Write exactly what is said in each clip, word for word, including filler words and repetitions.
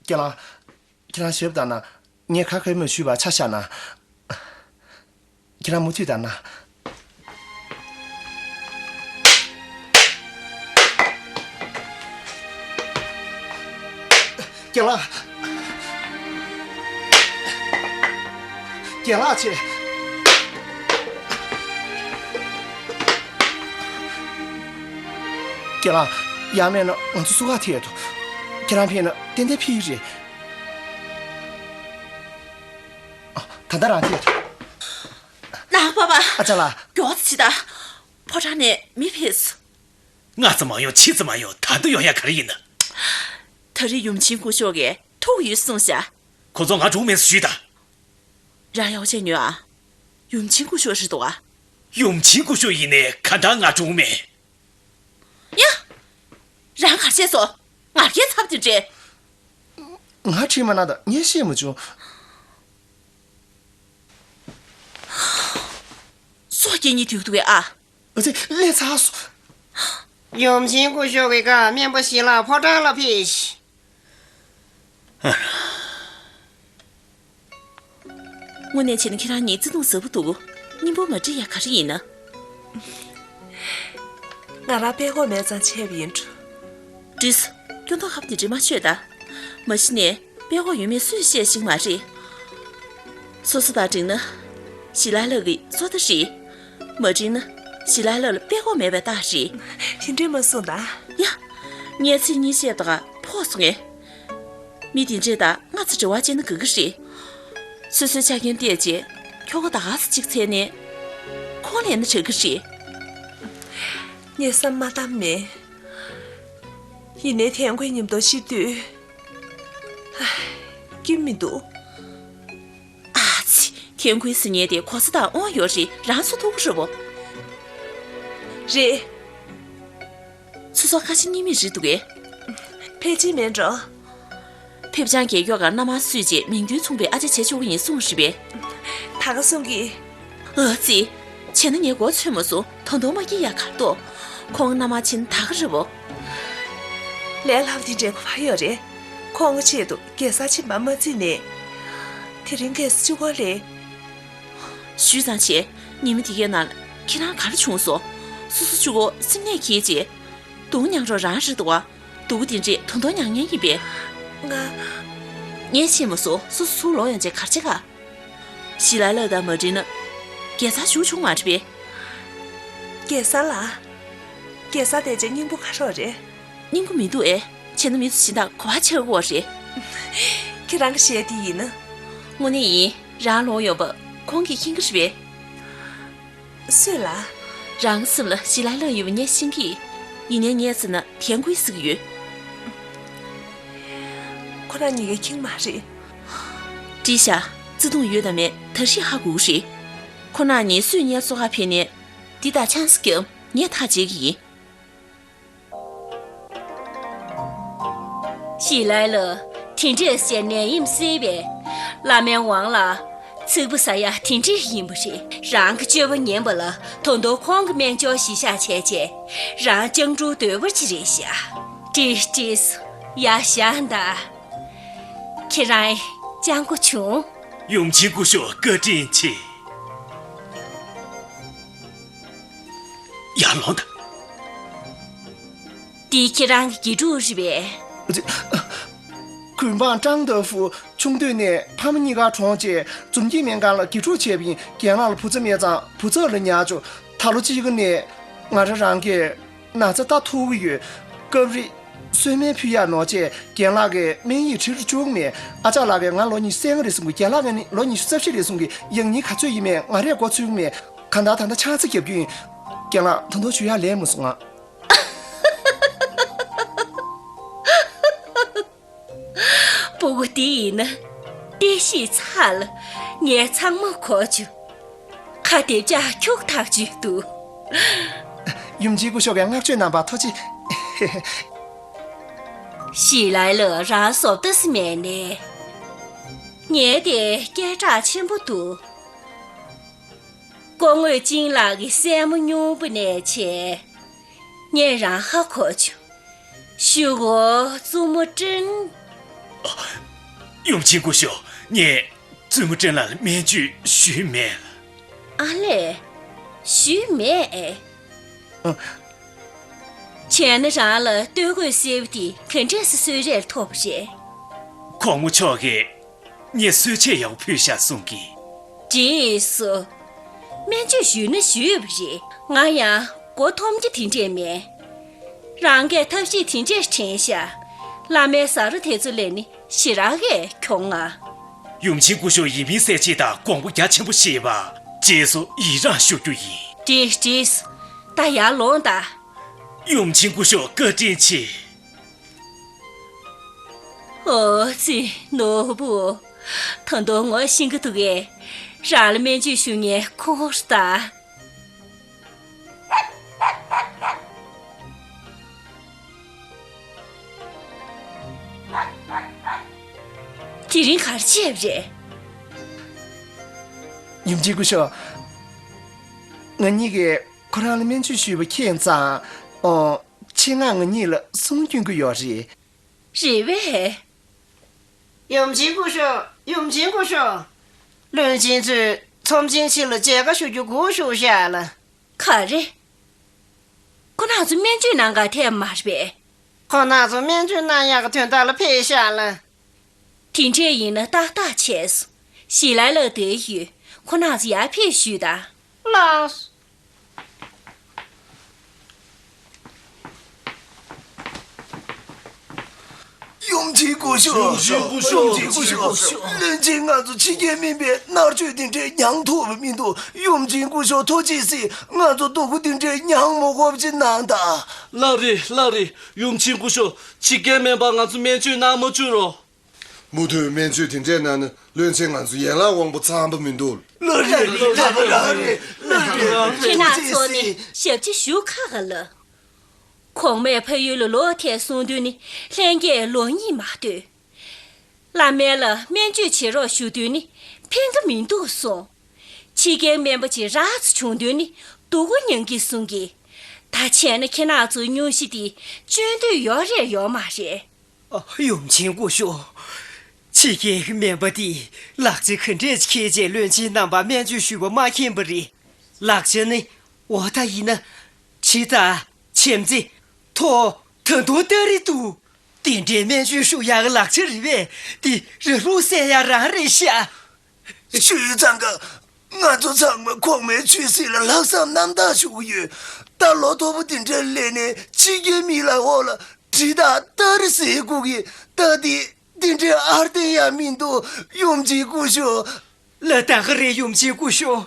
རྒན་ལགས། ཁྱེད་རང་ཞབས་བཏང་ན། ངས་ག་གེ་མ་ཞུས་པ་ཆ་བཞག་ན། ཁྱེད་རང་མུ་མཐུད་བཏང་ན། རྒན་ལགས། རྒན་ལགས་ཆེ། རྒན་ལགས། ཡང་མེད་ན་ང་ཚོ་སུ་ག་ཐེ་ཡོད་དོ། ཁྱེད་རང་ཕེབས་ན་ཏན་ཏན་ཕེབས་ཀྱི་རེད། ཨ། ད་ལྟ་རང་ཐེ་ཡོད་དོ། ནང་པ་པ། ཨ་ཅག་ལགས། མགྱོགས་ཙམ་བྱེད་དང་། ཕོ་བྲང་ནས་མི་ཕེབས་སོང་། སྔ་ཙམ་མ་ཡོང་ཕྱི་ཙམ་མ་ཡོང་ད་ལྟ་ཡོང་ཡ་ག་རེ་ཡིན་ན། ད་རེས་ཡུམ་ཆེན་སྐུ་ཞབས་ཀྱིས་ཐུག་ཡོད་གསུངས་ཤག་ཁོ་ཚོ་ང་སྒྲུང་མེད་ཟེར་ཞུས་དང་། རང་ཡག་པོ་བྱས་ཉོན་ཨ། ཡུམ་ཆེན་སྐུ་ཞབས་རེད་འདུག་ཨ། ཡུམ་ཆེན་སྐུ་ཞབས་ཡིན་ནའི་ག་འདྲ་ང་སྒྲུང་མེད། ཡ། རང་ག་རེ་བྱས་སོང་། ང་རྒྱལ་ཚབ་དེ་འདྲས། ང་དྲིས་མ་གནང་དང་ངས་ཤེས་མ་བྱུང་། སོ་སྐྱེ་གཉིས་དུས་འདུག་གས་ཨ། ཨ་ཙི། ལས་ཚར་སོང་། ཡུམ་ཆེན་སྐུ་ཞབས་ཀྱི་བཀའ། སྨན་པ་ཞི་ལགས་ཕོ་བྲང་ལ་ཕེབས་ཤིག་དངོས་གནས་བྱས་ན་ཁྱེད་རང་གཉིས་བརྩེ་དུང་ཟབ་པོ་འདུག་སྙིང་པོ་མ་བྲིས་ཡ་ག་རེ་ཡིན་ན། ང་རང་པད་ཀོག་མེད་ཙང་བྱས་པ་ཡིན་འགྲོ། བྲིས། སྐྱོན་མདོག་ཁ་པོ་དེ་འདྲ་མ་བྱོས་ད། མ་གཞི་ནས་པད་ཀོག་ཡོད་མེད་སུས་ཤེས་ཤིག་མ་རེད། སོ་སོ་དང་འགྲིག་ན་ཞི་ལའི་ལགས་ཀྱི་བཟོ་ལྟ་རེད། མ་འགྲིག་ན་ཞི་ལའི་ལགས་ལ་པད་ཀོག་མེད་པའི་རྟགས་རེད། དེ་འདྲས་མ་གསུངས་ད། ཡ། ངས་ཚིག་གཉིས་བཤད་དང་ཕོག་སོང་ངས། མི་དེ་འདྲས་དང་སྔ་ཚོ་འབྲེལ་བ་བྱས་ན་དགའ་གི་རེད། སོ་སོའི་ཆ་རྐྱེན་བལྟས་རྗེས་ཁྱོ་ག་ད་ག་ས་གཅིག་འཚོལ་ནས་ཁོང་ལེན་ན་དྲག་གི་རེད། ངས་བསམ་མ་བཏང་མེད། ཡིན་ནའི་ཐན་ཁོའི་མཉམ་དུ་ཤི་དུས། ཧ། སྐྱིད་མི་འདུག་ཨ་ཙི། ཐན་ཁོའི་སི་ཉལ་དེ་གོ་ས་དང་དབང་ཡོད་རེད། རང་ཚོ་ཐུག་རེད་བོ། རེད། སོ་སོ་ཁ་ཆེ་གཉིས་མེད་རེད་འདུག་གས། ཕལ་ཆེར་མེད་འགྲོ། ཕེབས་བྱང་རྒྱལ་ཁྱོད་ཀ་མནའ་མ་གསོས་རྗེས་མིང་དོན་མཚུངས་པའི་ཨ་ཅག་བྱེད་ཆོག་གི་ཡིན་གསུངས་རེད་པས། ད་ག་གསུང་གི། ཨ་ཙི། བྱས་ན་ངས་མགོ་ཚོས་མ་སོང་། ད་དུང་མ་སྐྱེས་ཡ་གར་ཏོ། ཁོང་མནའ་མ་ཕྱིན་ད་ག་རེད་བོ། ལས་སླ་པོ་དེ་འདྲའི་གོ་བ་ཡོད་རེད། ཁོང་གི་ཆེད་དུ་རྒྱལ་སར་ཕྱིན་པ་མ་བརྩིས་ནས། དེ་རིང་རྒྱལ་ས་གཅིག་པོ་ལས། ཞུས་ཙང་བྱས། ཉི་མ་དེ་གའི་ནང་ཁྱེད་རང་ག་རེ་བྱུང་སོང་། སོ་སོ་གཅིག་པོ་སེམས་ནད་འཁྱེར་རྗེས། སྡུག་མྱངས་རོགས་རང་རེད་འདུག་བ། སྡུག་པོ་དེ་འདྲས་ད་དུང་མྱངས་མཁན་ཡིན་པས། ང་། ངས་ཤེས་མ་སོང་། སོ་སོ་ཚུར་ལོག་ཡོང་རྗེས་ག་རེ་བྱེད་ག་ཞི་ལའི་ལགས་དང་མ་འགྲིག་ན། རྒྱལ་སར་བཞུགས་ཆོག་མ་རེད་པས། རྒྱལ་སར་ལ། རྒྱལ་སར་བསྡད་རྗེས་སྙིང་པོ་ག་རེ་རེད། སྙིང་པོ་མི་འདུག་ཨེ། བྱས་ན་མི་ཚོ་གཞན་དག་གོ་བ་ཆགས་ཀྱི་ཡོད་རེད། ཁྱེད་རང་གི་ཞལ་དེ་ཡིན་ན། དངོས་གནས་ཡིན། རང་ལོག་ཡོང་བ་ཁོང་གིས་མཁྱེན་གྱི་རེད་པས། སུས་ལ། རང་གི་སེམས་ལ་ཞི་ལའི་ལགས་ཡོད་པ་ངས་ཤེས་ཀྱི། ཡིན་ནའི་ངས་བརྩིས་ན་ཐན་ཁོའི་སྲིད་ཀྱི་ཡོད། ཁོ་རང་གཉིས་ཀ་མཁྱེན་མ་རེད། བྲིས་ཤག་བརྩེ་དུང་ཡོད་དང་མེད་ད་རེས་ཧ་གོ་གི་རེད། ཁོ་རང་གཉིས་སུས་སྔོན་སོ་ཁ་ཕེབས་ནས། འདི་ལྟར་ཆང་ས་བརྒྱབ། ངས་ཐག་བཅད་ཀྱི་ཡིན། ཞི་ལའི་ལགས། དེ་འདྲས་ཟེར་ནད་ཡམས་སེལ་བའི་བླ་མའི་དབང་ལ་ཚིག་པ་ཟ་ཡ་དེ་འདྲས་ཡིན་པ་རེད། རང་གི་སྤྱོད་པ་ངན་པ་ལ་ད་དུང་ཁོང་གི་སྨན་སྦྱོར་གཞི་བཞག་བྱས་རྗེས་རང་སྤྱང་གྲུང་དོལ་པོ་ཅིག་རེད་ཤག་བཀྲིས་བཀྲིས། ཡར་བཞེངས་དང་། ཁྱེད་རང་སྤྱང་པོ་བྱུང་། ཡུམ་ཆེན་སྐུ་ཞབས་བཀའ་དྲིན་ཆེ། ཡར་ལོངས་དང་། འདི་ཁྱེད་རང་གི་དགེ་ཕྲུག་རེད་པས། གུས་འབངས་ཀྲང་ཏེ་ཧྥུ་ཆུང་དུས་ནས་ཕ་མ་གཉིས་ཀ་གྲོངས་རྗེས་འཛུམ་སྐྱིད་སྨན་ཁང་ལ་དགེ་ཕྲུག་བྱས་པ་ཡིན། རྒན་ལགས་ལ་བུ་ཚ་མེད་ཙང་བུ་ཚབ་ལ་ཉར་བཅུག་ད་ལོ་དཔྱིད་ཀ་ནས་ང་རང་རང་གིས་ན་ཚ་ལྟ་ཐུབ་ཀྱི་ཡོད། སྐབས་རེ་གསོལ་སྨན་ཕུལ་ཡག་ནོར་བྱས་རྒན་ལགས་ཀྱིས་སྨན་ཡིག་བྲིས་རུ་བཅུག་མེད། ཨ་ཅག་ལགས་ཀྱིས་ང་ལོ་ཉི་ཤུ་རྩ་ལྔ་རེད་གསུང་གི། རྒན་ལགས་ང་ནི་ལོ་ཉི་ཤུ་རྩ་བཞི་རེད་གསུང་གི། ཡང་སྙིང་ག་ཚོད་ཡིན་མེད་ང་རས་མགོ་ཚོད་ཀྱི་མེད། གང་ལྟར་ད་ལྟ་ཆང་ས་བརྒྱབ་རྒྱུ་ཡིན། རྒན་ལགས་ད་དུང་ཞུ་ཡག་ལས་མ་སོང་ང་། སྤུ་གུ་དེ་ཡིན་ན། བདེ་སྐྱིད་ཚ་ལ། ངས་ཚང་མ་གོ་བྱུང་། ཁ་དེ་ལྕགས་འཁྱུག་ཐག་ཆོད་འདུག་ཡུམ་ཆེན་སྐུ་ཞབས་ཀྱིས་བསྔགས་བརྗོད་གནང་བར་ཐུགས་རྗེ། ཞི་ལའི་ལགས་རང་བཟོ་ལྟ་སི་མེད་ནས། ངས་དེ་སྐད་གྲགས་ཆེན་པོ་འདུག་སྐུ་ངོ་ཅིན་ལགས་ཀྱི་སྲས་མོ་སྨྱོ་པོ་ནས་བྱས། ངས་རང་ཧ་གོ་བྱུང་། ཞུ་གོ་བཙུན་མོ་ཀྲིན། ཡུམ་ཆེན་སྐུ་ཞབས། ངས་བཙུན་མོ་ཀྲེན་ལགས་ལ་སྨན་བཅོས་ཞུས་མེད་ལ། ཨ་ལས། ཞུས་མེད་ཨེ། ཨ། བྱས་ན་རང་ལ་སྟོད་གོས་སེར་པོ་དེ་ག་འདྲས་སེ་གསོལ་རས་ཐོབ་པ་རེད། གོང་མ་མཆོག་གིས་ངས་གསོལ་ཆས་ཡག་པོ་ཕུལ་ཤག་གསུང་གི། འགྲིག་སོང་། སྨན་བཅོས་ཞུས་ན་ཞུས་པ་རེད། ང་ཡང་མགོ་འཐོམ་རྒྱུ་དེ་འདྲས་མེད། རང་གིས་ཐབས་ཤེས་དེ་འདྲས་དྲན་ཤག་བླ་མའི་ཟ་རོ་དེ་ཚོ་ལས་ནི་ཞེ་དྲག་གིས་གྱོང་ང་། ཡུམ་ཆེན་སྐུ་ཞབས་ཡིན་མིན་གསལ་བྱེད་དང་དགོངས་པ་རྒྱ་ཆེན་པོ་བཞེས་པ། རྗེས་སུ་ཡི་རངས་ཞུ་རྒྱུ་ཡིན། འགྲིག་འགྲིག་ད་ཡར་ལོངས་དང་། ཡུམ་ཆེན་སྐུ་ཞབས་བཀའ་དྲིན་ཆེ། ཨོ་ཙི། ནོར་བུ། ད་དུང་ངོ་ཤེས་ཀྱི་འདུག་གས། རང་ལ་སྨན་བཅོས་ཞུ་མཁན་ཁོང་རེད་ད། དེ་རིང་ག་རེ་བྱས་པ་རེད། ཡུམ་ཆེན་སྐུ་ཞབས། ང་གཉིས་ཀྱིས་ཁོ་རང་ལ་སྨན་བཅོས་ཞུས་པ་མཁྱེན་ཙང་། ཨོ། ཆེད་མངགས་ང་གཉིས་ལ་གསུང་སྐྱོན་གྱི་ཡོད་རེད། རེད་པས། ཡུམ་ཆེན་སྐུ་ཞབས། ཡུམ་ཆེན་སྐུ་ཞབས། བློན་ཆེན་ཚོས་ཚོམས་ཆེན་ཕྱི་ལ་མཇལ་ཁ་ཞུ་རྒྱུ་སྒུག་བཞུགས་ཤག་ལ། ག་རེ། ཁོ་རང་ཚོ་སྨན་བཅོས་གནང་གར་ཐད་མ་རེད་པས། ཁོ་རང་ཚོ་སྨན་བཅོས་གནང་ཡག་གི་དོན་དག་ལ་ཕེབས་ཤག་ལ། དེ་འདྲས་ཡིན་ན་ཏག་ཏག་བྱས་སོང་། ཞི་ལའི་ལགས་བསྡད་ཡོད། ཁོ་རང་ཚོ་ཡར་ཕེབས་ཞུས་དང་། ལགས། ཡུམ་ཆེན་སྐུ་ཞབས། ཡུམ་ཆེན་སྐུ་ཞབས། ཡུམ་ཆེན་སྐུ་ཞབས། བློན་ཆེན་ང་ཚོ་ཕྱི་རྒྱལ་སྨན་པའི་མནར་གཅོད་དེ་འདྲས་མྱངས་ཐུབ་པ་མི་འདུག་ཡུམ་ཆེན་སྐུ་ཞབས་ཐུགས་རྗེ་གཟིགས། ང་ཚོ་སྡུག་པོ་དེ་འདྲས་མྱངས་མ་དགོས་པ་ཅིག་གནང་དང་། ལགས་རེད། ལགས་རེད། ཡུམ་ཆེན་སྐུ་ཞབས། ཕྱི་རྒྱལ་སྨན་པ་ང་ཚོ་སྨན་བཅོས་གནང་མ་བཅུག་རོགས། མུ་མཐུད་སྨན་བཅོས་དེ་འདྲས་གནང་ན་བློན་ཆེན་ང་ཚོ་ཡན་ལག་དབང་པོ་ཚང་པ་མི་འདུག་ལགས་རེད། ལགས་རེད། ལགས་རེད། ལགས་རེད། ཁྱེད་རང་ཚོ་ནི་ཞབས་ཕྱི་ཞུ་ཁག་ག་ལ། གོང་མས་ཕ་ཡུལ་ལ་ལོག་ཐལ་གསུང་དོན་ནི་ལྷན་རྒྱས་ལོ་གཉིས་མ་སྡོད། བླ་མའི་ལ་སྨན་བཅོས་བྱེད་རོགས་ཞུ་དོན་ནི་ཕན་གི་མི་འདུག་གསུངས། ཕྱི་རྒྱལ་སྨན་པ་ཅིག་རག་ཙམ་བྱུང་དོན་ནི་སྡུག་གུ་མྱང་གི་གསུང་གི། ད་བྱས་ན་ཁྱེད་རང་ཚོ་སྙུང་གཞི་དེ་སྤྱོད་འདོད་ཡོད་རེད་ཡོད་མ་རེད། ཨ། ཡུམ་ཆེན་སྐུ་ཞབས། ཕྱི་རྒྱལ་གྱི་སྨན་པ་དེས་ལག་ཆ་ག་འདྲས་ཅིག་འཁྱེར་བྱས་བློན་ཆེན་རྣམ་པར་སྨན་བཅོས་ཞུས་པ་མ་མཁྱེན་པ་རེད། ལག་ཆ་ནི་འོ་ད་ཡིན་ན་གྲི་དང་ཆེམ་ཙེ། ཐོ། ད་དུང་སྟ་རེ་འདུག་དེ་འདྲའི་སྨན་བཅོས་ཞུ་ཡག་གི་ལག་ཆ་རེད་པས། དེ་ར་ལུག་བསད་ཡག་རང་རེད་ཤག་ཞུས་ཙང་ཀ། ང་ཚོ་ཚང་མ་གོང་མའི་ཆོས་སྲིད་ལ་ལྷག་བསམ་རྣམ་དག་ཞུ་གི་ཡོད། ད་ལོ་མཐོ་པོ་དེ་འདྲ་སླེབས་ནས་ཕྱི་རྒྱལ་མི་ལ་འོག་ལ་གྲི་དང་སྟ་རེ་ཟེར་དགོས་ཀྱི། ད་དེ་དེ་འདྲའི་ཨར་ཏེ་ཡང་མི་འདུག་ཡུམ་ཆེན་སྐུ་ཞབས། ལ་ད་ག་རེད་ཡུམ་ཆེན་སྐུ་ཞབས།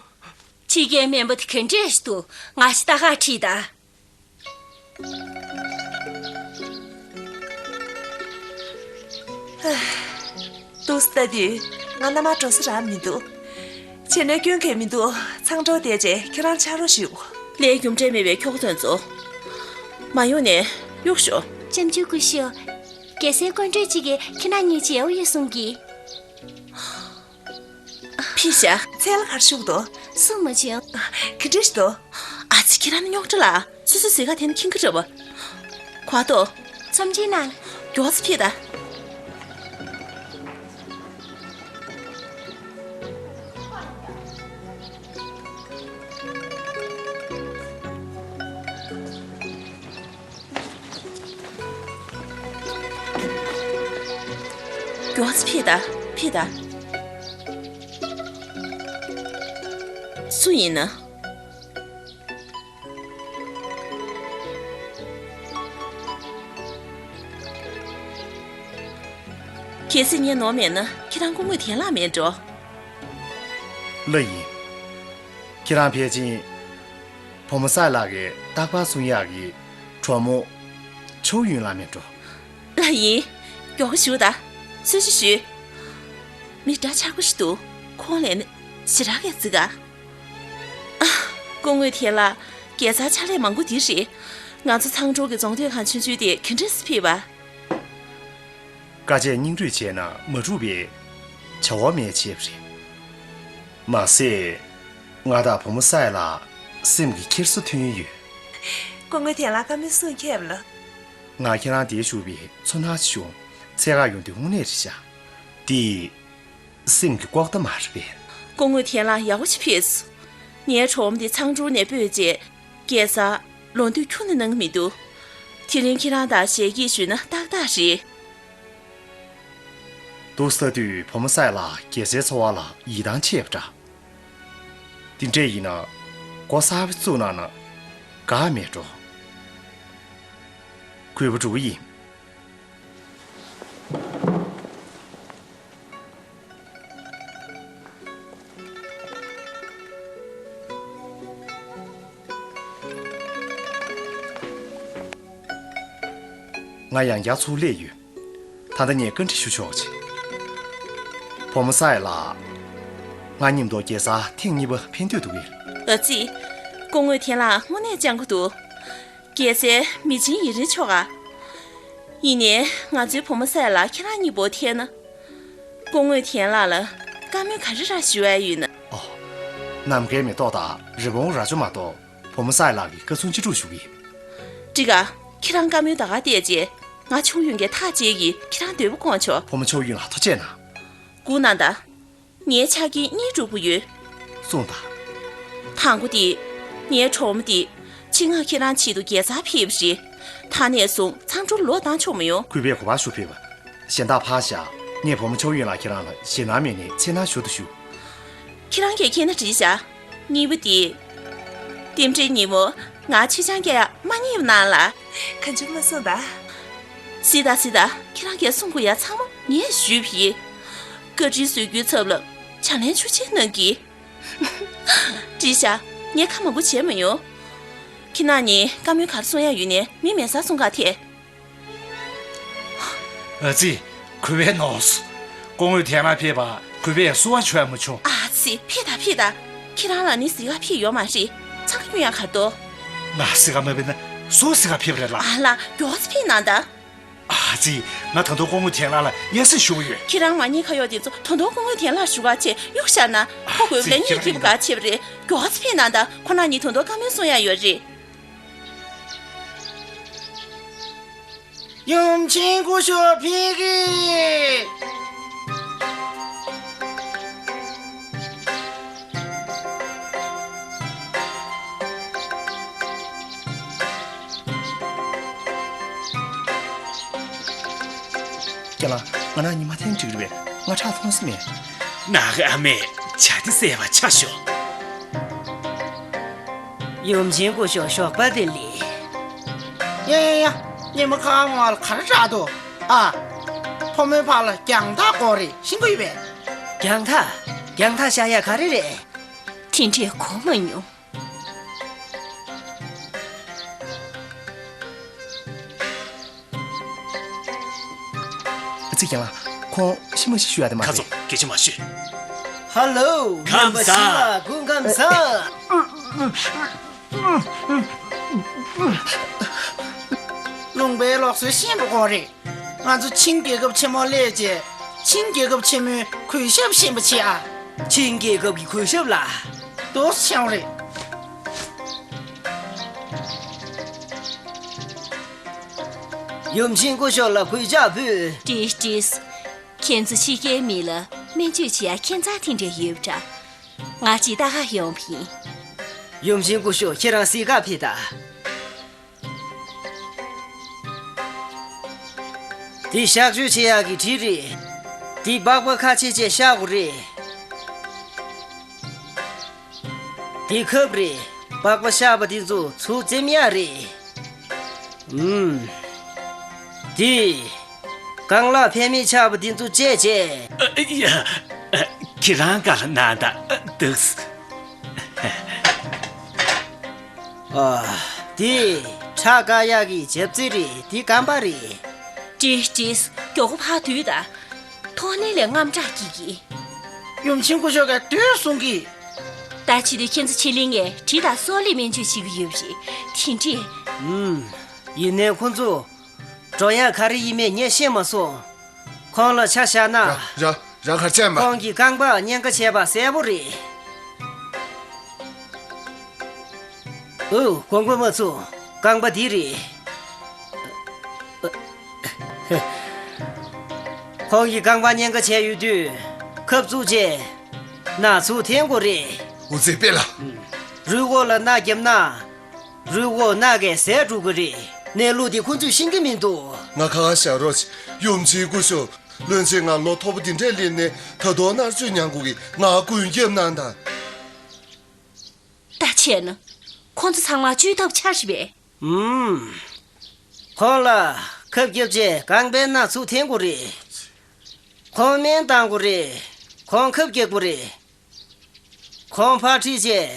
ཕྱི་རྒྱལ་སྨན་པ་དེ་ག་འདྲས་ཞིག་འདུག་ང་ཞིག་ལྟ་ག་ཁྲིད་ད། ཏུས་ལྟ་དུས་ང་མནའ་མར་འགྲོ་ས་རག་མི་འདུག་བྱས་ན་སྐྱོན་གང་ཡང་མི་འདུག་ཚང་འགྲོ་བསྡད་རྗེས་ཁྱེད་རང་ཕྱག་རོགས་ཞུ། ལས་རྒྱུ་འབྲས་མེད་པའི་ཁྱོ་ག་དེ་ཚོ་མ་ཡོང་ནས་གཡུག་ཞོག་ལྕམ་ཆུང་སྐུ་ཞབས། རྒྱལ་སའི་སྐུ་མགྲོན་གཅིག་གིས་ཁྱེད་རང་གཉིས་མཇལ་འོས་ཡོད་གསུང་གི། ཕི་ཤ། ཚལ་ལ་གར་ཞུགས་དོ། སུ་མ་བྱུང་། ག་འདྲ་ཞིག་དོ། ཨ་ཙི་ཁྱེད་རང་ནི་རྙོག་དྲ་ལ། སོ་སོའི་ཟས་ག་དེ་ནི་ཁྱིང་གི་རེད་བ། ཁོ་ཏོ། ཚོམ་ཆེན་ན། མགྱོགས་ཙམ་ཕྱིས་ད། མགྱོགས་ཕྱིས་ད། ཕྱིས་ད། སུ་ཡིན་ན། གལ་སྲིད་ངས་ནོར་མེད་ན་ཁྱེད་རང་སྐུ་ངོ་དན་ལགས་མིན་འགྲོ། ལགས་ཡིན། ཁྱེད་རང་ཕལ་ཆེར། བུ་མོ་སའི་ལགས་ཀྱི་རྟག་པར་གསུང་ཡག་གི་གྲོགས་མོ་ཆའོ་ཡུན་ལགས་མིན་འགྲོ། ལགས་ཡིན། མགྱོགས་པོ་ཞུ་ད། གསོལ་ཇ་ཞུ། མི་འདྲ་ཆགས་པོ་ཞིག་འདུག་ཁོང་ལས་ནི་ཞེ་དྲག་གི་བརྩི་ག་ཨ། སྐུ་ངོ་དན་ལགས། དགེ་རྩ་ཕྱག་ལས་མང་པོ་འདི་རེད། ང་ཚོ་ཚང་འབྲོག་གི་རྫོང་སྡོད་ཁང་ཆུང་ཆུང་དེ་ག་འདྲས་སེ་ཕུལ་བ། དཀའ་སྤྱད་སྙིང་རུས་བྱས་ན་མ་འགྲུབ་པའི་བྱ་བ་མེད་ཅེས་པ་རེད། མ་ཟད། ང་དང་བུ་མོ་སའི་ལགས་སེམས་ཀྱི་འཁྱེར་སོ་ཐོན་ཡོད། སྐུ་ངོ་དན་ལགས་བཀའ་མོལ་གསུང་མཁས་པ་ལ། ང་ཁྱེད་རང་འདིར་བཞུགས་པའི་ཚོར་སྣང་ཞིག་བྱུང་ འཚོལ་ག་ཡོང་དུས་དངོས་གནས་རེད་ཤག་འདི་སེམས་ཀྱི་ལྐོག་ཟླ་མ་རེད་པས། སྐུ་ངོ་ཐན་ལ་ཡག་པོ་ཞིག་ཕེབས་སོང་། ངའི་གྲོགས་མོ་འདི་ཚང་ཀྲོའུ་ནས་སྤོས་རྗེས། རྒྱལ་སར་ལོ་འདུག་ཁྱོན་ནས་གནང་གི་མི་འདུག་དེ་རིང་ཁྱེད་རང་དང་ཞལ་གྱེས་ཞུས་ན་ཏག་ཏག་རེད། འདུག་ཟེར་དུས་བུ་མོ་སའི་ལ་རྒྱལ་སའི་འཚོ་བ་ལ་ཡིད་ཐང་ཆད་པ་འདྲ། དེ་འདྲས་ཡིན་ན་སྒོ་གསར་པ་བཙུགས་གནང་ན་དགའ་མེད་འགྲོ། གུས་པ་འགྲོ་གི་ཡིན། ང་ཡང་བསྐྱར་ཚུར་སླེབས་ཡོད། ད་ལྟ་ངས་བཀའ་འདྲི་ཞུ་ཆོག་ཅིག་བུ་མོ་སའི་ལགས། ང་མཉམ་དུ་རྒྱལ་སར་ཐེངས་གཉིས་པ་ཕེབས་འདོད་འདུག་གས། ཨ་ཙི། སྐུ་ངོ་ཐན་ལ་དངོས་གནས་སྤྱང་པོ་འདུག་རྒྱལ་སའི་མི་ཆེན་ཡིན་རིན་ཆོག་ག་ཡིན་ནའི་ང་ཚོའི་བུ་མོ་སའི་ལགས་ཁྱེད་རང་གཉིས་པོ་ཐད་ན། སྐུ་ངོ་ཐན་ལགས་ལ་བཀའ་མོལ་ག་རེ་རག་ཞུ་ཡ་ཡོད་ན། ཨོ། ནམ་མཁའི་མེ་ཏོག་དང་རི་བོང་རྭ་ཅོ་མ་གཏོགས་བུ་མོ་སའི་ལགས་ཀྱི་བཀའ་གསུང་ཅི་སྒྲུབ་ཞུ་གི་ཡིན། འགྲིག་ག་ཁྱེད་རང་བཀའ་མོལ་ད་ག་བལྟས་རྗེས་ང་ཆོས་ཡོན་གྱི་ཐག་བཅད་ཀྱིས་ཁྱེད་རང་འདོད་པ་སྐོང་ཆོག་བུ་མོ་ཆོས་ཡོན་ལ་ཐུགས་རྗེ་གནང་། སྒུག་གནང་དང་། ངའི་ཆ་རྐྱེན་གཉིས་སྒྲུབ་དགོས་ཡོད། གསུངས་དང་། དང་པོ་དེ། ངའི་གྲོགས་མོ་དེ། ཆེད་མངགས་ཁྱེད་རང་ཆེད་དུ་རྒྱལ་སར་ཕེབས་པ་རེད། ད་ནས་བཟུང་ཚང་ཀྲོའུ་ལོག་བཏང་ཆོག་མི་ཡོང་། གུས་པས་གོ་བ་ཞུ་ཕེབས། གཞན་དག་ཕར་བཞག་ངས་བུ་མོ་ཆོས་ཡོན་ལ་ཁྱེད་རང་ལ་ཞེད་སྣང་མེད་ནས་འཚེར་སྣང་ཞུ་དུ་ཞུ། ཁྱེད་རང་གིས་མཁྱེན་ན་འགྲིག་བཞག་གཉིས་པ་དེ། རྟེན་འབྲེལ་ཉིན་མོ་ང་ཆོས་ཆང་རྒྱག་ཡག་མ་ཉེས་པ་གནང་ལ། གང་བྱུང་མ་གསུངས་ད། སི་ད་སི་ད་ཁྱེད་རང་གིས་གསུང་དགོས་ཡག་ཚང་མ་ངས་ཞུས་པ་ཡིན། བཀའ་དྲིན་གསོ་རྒྱུའི་ཚབ་ལ་ཕྱག་ལན་ཆུ་ཆེན་གནང་གི། འགྲིག་བཞག་ངས་ཁ་མང་པོ་བྱས་མ་ཡོང་། ཁྱེད་རྣམ་གཉིས་བཀའ་མོལ་ག་རེ་གསུང་ཡག་ཡོད་ནའི་མི་མེད་སར་གསུང་ག་ཐད། ཨ་ཙི། གུས་པས་ནོར་སོང་། སྐུ་ངོ་ཐན་ལ་ཕེབས་པ་གུས་པས་བསུ་བ་ཞུ་ཡག་མ་བྱུང་། ཨ་ཙི་ཕེབས་དང་ཕེབས་དང་། ཁྱེད་རང་ལ་ནི་གཟིགས་ག་ཕེབས་ཡོད་མ་རེད། འཚང་ཁ་སྐྱུང་ཡག་ག་རེ་འདུག་ང་གཟིགས་ག་མ་ཕེབས་ན་སུ་གཟིགས་ག་ཕེབས་རེད་ལགས། ཨ་ལགས་མགྱོགས་ཙམ་ཕེབས་གནང་དང་། ཨ་ཙི། ང་ད་དུང་སྐུ་ངོ་ཐན་ལ་ལ་སྙན་སེང་ཞུ་གི་ཡོད། ཁྱེད་རང་མ་ཉེས་ཁ་གཡོག་དེ་ཚོ་ད་དུང་སྐུ་ངོ་ཐན་ལ་ཞུ་ག་བྱས་གཡུག་བཞག་ན་ཁོ་དགོས་པ་ལ་གཉིད་ཁྱིམ་ག་ཕྱེབ་རེད། མགྱོགས་ཙམ་ཕེབས་གནང་དང་། ཁོ་རང་གཉིས་ད་དུང་བཀའ་མོལ་གསུང་ཡག་ཡོད་རེད། ཡུམ་ཆེན་སྐུ་ཞབས་ཕེབས་ཀྱིས། རྒན་ལགས། ང་རང་ཉི་མ་ཐེངས་འགྲིག་རེད་པས། ང་ཁྲག་མཐོང་ས་མེད། ནག་ཨ་མས་བྱ་དེ་བསད་པ་ཆ་ཞོག་ཡུམ་ཆེན་སྐུ་ཞབས་ཞོགས་པ་བདེ་ལེགས། ཡ་ཡ་ཡ། ཉི་མ་ཁ་ངོ་ལ་ག་རེ་རག་འདུག་ཨ། ཕོ་མོའི་བར་ལ་རྒྱང་ཐག་དགོས་རེད་ཤེས་ཀྱི་ཡོད་པས། རྒྱང་ཐག་རྒྱང་ཐག་བཞག་ཡག་ག་རེ་རེད། དེ་འདྲས་གོ་མ་མྱོང་། ཨ་ཙི། རྒན་ལགས། ཁོང་ཤི་མ་ཤི་ཞུ་ཡག་དེ་མ་ཁ་རེད། ཚོ་སྐད་ཆ་མ་ཤོད། ཧ་ལོ། ཁམས་བཟང་། ནམ་པ་ཤི་བ་སྐུ་ཁམས་བཟང་། ལུང་པའི་ལུགས་སྲོལ་ཤེས་པ་དགོས་རེད། ང་ཚོ་ཆིང་རྒྱལ་ཁབ་ཆེན་མོ་སླེབས་རྗེས་ཆིང་རྒྱལ་ཁབ་ཆེན་མོའི་གུས་ཞབས་ཤེས་པ་བྱེད་ཨ། ཆིང་རྒྱལ་ཁབ་ཀྱི་གུས་ཞབས་ལ། འདུག་སེ་བྱུང་རེད། ཡུམ་ཆེན་སྐུ་ཞབས་ལ་གུས་ཕྱག་ཕུལ། བཀྲིས་བཀྲིས། ཁྱེད་ཚོ་ཕྱི་རྒྱལ་མི་ལ་སྨན་བཅོས་བྱེད་ཡག་ཁྱད་མཚར་དེ་འདྲ་ཡོད་པ་འདྲ། ང་གཅིག་ལྟ་ག་ཡོང་བ་ཡིན། ཡུམ་ཆེན་སྐུ་ཞབས་ཁྱེད་རང་གཟིགས་ག་ཕེབས་དང་། འདི་གཤག་བཅོས་བྱེད་ཡག་གི་གྲི་རེད། འདི་པགས་པ་ཁ་ཕྱེ་བྱས་གཤག་དགོས་རེད། འདི་ཁབ་རེད། པགས་པ་གཤག་པ་འདི་ཚོ་ཚུར་འཛེམ་ཡག་རེད། ཨུམ། འདི། རྐང་ལག་ཕན་མེད་ཆགས་པ་འདི་ཚོ་བཅད་བྱས། ཨ། ཡ། ཨ། ཁྱེད་རང་ག་ལ་ན་ད། ཨ། འདུག་ཨ། འདི། ཁྲག་བཀག་ཡག་གི་ཞབས་རྩིས་རེད། འདི་རྐང་པ་རེད། བཀྲིས་བཀྲིས། མགྱོགས་པོ་ཕར་སྡོད་དང་། ཐོག་ནས་ལས་རྔམ་སྐྲག་སྐྱེ་གི། ཡུམ་ཆེན་སྐུ་ཞབས་ཀྱིས་སྡོད་གསུང་གི། ད་བྱེད་དུས་ཁྱེད་ཚོ་ཕྱི་གླིང་ནས་གྲི་དང་སོག་ལེ་སྨན་བཅོས་བྱེད་ཀྱི་ཡོད་པ་རེད། དེ་འདྲས། ཨུམ། ཡིན་ནའི་ཁོ་ཚོ། འགྲོ་ཡག་ག་རེ་ཡིན་མིན་ངས་ཤེས་མ་སོང་། ཁོང་ལ་ཆ་བཞག་ན། ར། ར། རང་ག་རེ་བྱས་པ། ཁོང་གི་རྐང་པར་གཉན་ཁ་བྱས་པ་གསལ་པོ་རེད། ཨོ། དགོངས་པ་མ་ཚོམས། རྐང་པ་འདི་རེད། ཁོང་གིས་རྐང་པ་གཉན་ཁ་བྱས་ཡོད་དུས་ཁབ་བཙུགས་རྗེས་ནག་ཚུགས་འཐེན་དགོས་རེད། འུ་ཚོའི་དཔེ་ལ། རུས་ཁོག་ལ་མནའ་བརྒྱབ་ན། རུས་ཁོག་མནའ་གིས་ཟད་འགྲོ་གི་རེད། གནས་ལུགས་འདི་ཁོ་ཚོས་ཤེས་ཀྱི་མི་འདུག་ང་ཁ་ཁ་བཞག་རོགས། ཡུམ་ཆེན་སྐུ་ཞབས། བློན་ཆེན་ང་ལོ་མཐོ་པོ་འདི་འདྲས་སླེབས་ནས་ད་དུང་མནར་གཅོད་མྱངས་དགོས་ཀྱི། ང་མགོན་སྐྱབས་གནང་དང་། ད་བྱས་ན། ཁོ་ཚོ་ཚང་མ་བཅོས་ཐབས་ཆགས་རེད་པས། ཨུམ། ཁོང་ལ་ཁབ་བརྒྱབ་རྗེས་རྐང་པའི་ནག་ཚུགས་འཐེན་དགོས་རེད། ཁོང་སྨན་བཏང་དགོས་རེད། ཁོང་ཁབ་བརྒྱབ་དགོས་རེད། ཁོང་ཕར་ཁྲིད་རྗེས་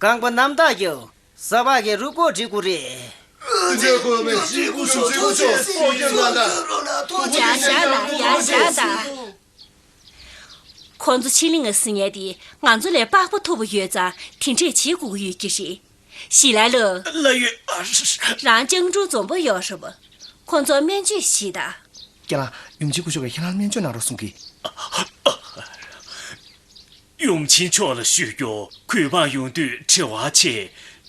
རྐང་པ་རྣམ་དག་རྒྱབ། ས་ཕག་གི་རུས་ཁོག་སྒྲིག་དགོས་རེད། ཡ་བཞག་དང་། ཡ་བཞག་དང་། ཁོང་ཚོ་ཕྱི་གླིང་ང་སྲིད་མཁན་དེ་ང་ཚོ་ལས་པགས་པ་མཐོ་པོ་ཡོད་ཙང་དེ་འདྲས་བྱེད་དགོས་ཀྱི་ཡོད་ཀྱི་རེད། ཞི་ལའི་ལོ། ལགས་ཡོད། རང་སྤྱང་གྲུང་འཛོམས་པོ་ཡོད་རེད་པ། ཁོང་ཚོར་སྨན་བཅོས་ཤིག་དང་། ཁྱེད་རང་ཡུམ་ཆེན་སྐུ་ཞབས་ཀྱིས་ཁྱེད་རང་སྨན་བཅོས་གནང་རོགས་གསུང་གི། ཡུམ་ཆེན་མཆོག་ལ་ཞུ་རྒྱུ། གུས་པ་ཡོང་དུས་དྲི་བ་ཆེ།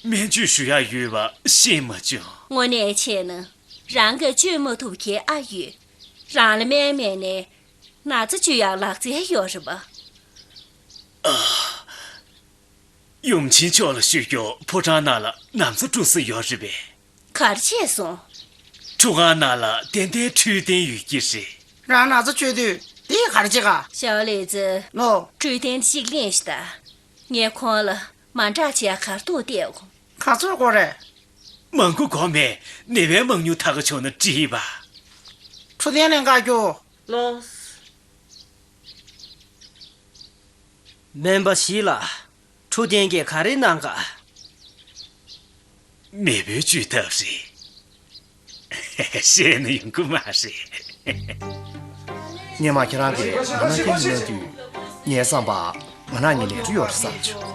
སྨན་བཅོས་ཞུ་ཡ་ཡོད་པ་ཤེས་མ་བྱུང་། དངོས་གནས་བྱས་ན། རང་གིས་བཅོས་མ་ཐུབ་མཁན་ཨ་ཡོད། རང་ལ་སྨན་མེད་ནས། ན་ཚ་བཅོས་ཡག་ལག་རྩལ་ཡོད་རེད་པ། ཡུམ་ཆེན་མཆོག་ལ་ཞུ་རྒྱུ། ཕོ་བྲང་ནང་ལ་ན་ཚ་འཁྲུག་ས་ཡོད་རེད་པས། ག་རེ་བྱས་སོང་། ཁྲུས་ཁང་ནང་ལ་ཏན་ཏན་འཕྲོད་བསྟེན་ཡོད་ཀྱི་རེད། རང་ན་ཚ་བཅོས་དུས་དེ་ག་རེ་བྱེད་ག་ཞའོ་ལེ་ཙི། ནོ། འཕྲོད་བསྟེན་གཅིག་ལེན་ཤི་ད། ངས་ཁོང་ལ་མ་འདྲ་བྱས་གར་ཐུག་བལྟས་གོ་ག་ཚོད་དགོས་རེད། མང་པོ་དགོས་མེད། ནད་པའི་མང་ཉུང་ཐག་ག་ཆོད་ན་འགྲིག་པ། འཕྲོད་བསྟེན་ལེན་ག་རྒྱུ། ལོས། སྨན་པ་ཞིག་ལ། འཕྲོད་བསྟེན་གྱིས་ག་རེ་གནང་ག་མེས་པོའི་བཅོས་ཐབས་རེད། ཤེས་ན་ཡོང་གི་མ་རེད། སྔོན་མ་ཁྱེད་རང་གིས་ང་ན་སྐྱེལ་གྱི་མེད་དུས། ངའི་བསམ་པ། ང་ན་ཉིད་ལས་འཕྲོ་ཡོད་རེད་བསམ་བྱུང་།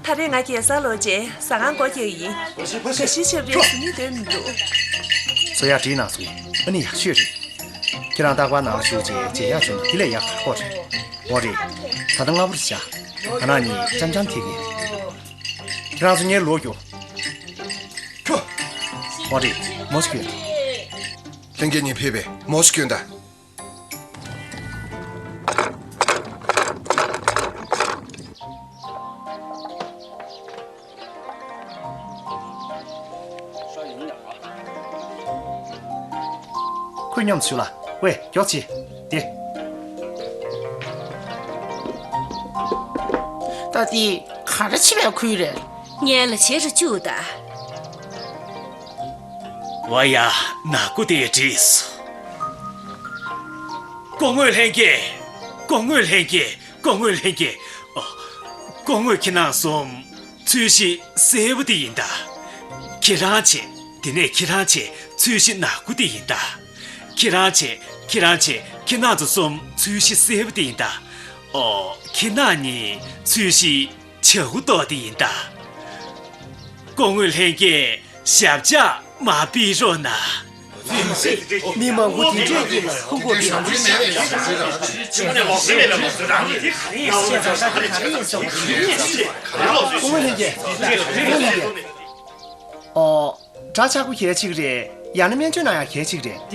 ད་རེས་ང་རྒྱལ་ས་ལོག་རྗེས་ཟ་ཁང་སྒོ་རྒྱག་ཡིན། དགའ་ཞིང་ཆེ་བའི་གཟུགས་བརྙན་སྟོན་མི་འདུག་བཟོ་ཡག་བྲིས་གནང་སོང་། ཨ་ནི་ཡག་ཤོས་རེད། ཁྱེད་རང་རྟག་པར་ནང་ལ་བཞུགས་རྗེས་མཇལ་ཡག་བྱུང་ན་དེ་ལས་ཡག་ག་རེ་ཡོད་རེད། འོ་རེད། ད་ལྟ་སྔ་པོ་རེད་ཤག་ང་ན་ཉིད་འཆམ་འཆམ་ཐིག་གི། ཁྱེད་རང་ཚོ་ངའི་ལོག་རྒྱུ། ཁྱོ། འོ་རེད། མོ་ཞིག་ཁྱོད། ལྷན་རྒྱས་གཉིས་ཕེབས་པས་མོ་ཞིག་ཁྱོད་ད། ཁོས་སྙོམས་ཞུ་ལ། ཝེ། མགྱོགས་བྱེད། དེ། ད་དེ་ག་རེ་བྱེད་པའི་ཁུལ་རེད། སྔོན་ལ་བྱེད་རུ་བཅུག་ད། ཝ་ཡ། ནག་པོ་དེ་བྲིས་སོ། སྐུ་ངོ་ལྷན་རྒྱས། སྐུ་ངོ་ལྷན་རྒྱས། སྐུ་ངོ་ལྷན་རྒྱས། ཨོ། སྐུ་ངོ་ཁྱེད་རྣམ་གསུམ་ཚོས་གཞི་སེར་པོ་དེ་ཡིན་ད། ཁྱེད་རང་བྱས། དེ་ནས་ཁྱེད་རང་བྱས་ཚོས་གཞི་ནག་པོ་དེ་ཡིན་ད། ཁྱེད་རང་བྱས། ཁྱེད་རང་བྱས། ཁྱེད་རྣམ་ཚོ་གསུམ་ཚོས་གཞི་སེར་པོ་དེ་ཡིན་ད། ཨོ། ཁྱེད་རྣམ་གཉིས་ཚོས་གཞི་བྱ་ཁུ་ཏོ་དེ་ཡིན་ད། སྐུ་ངོ་ལྷན་རྒྱས། ཞབས་བཅགས་མ་ཕུལ་རོགས་གནང་། མི་མང་པོ་དེ་འདྲས་ཀྱིས་ཧུང་གོ་བའི། ཨོ། འདྲ་ཆགས་པོ་གལ་ཆེ་གི་རེད། ཡང་ན་སྨན་བཅོས་གནང་ཡག་གལ་ཆེ་གི་རེད།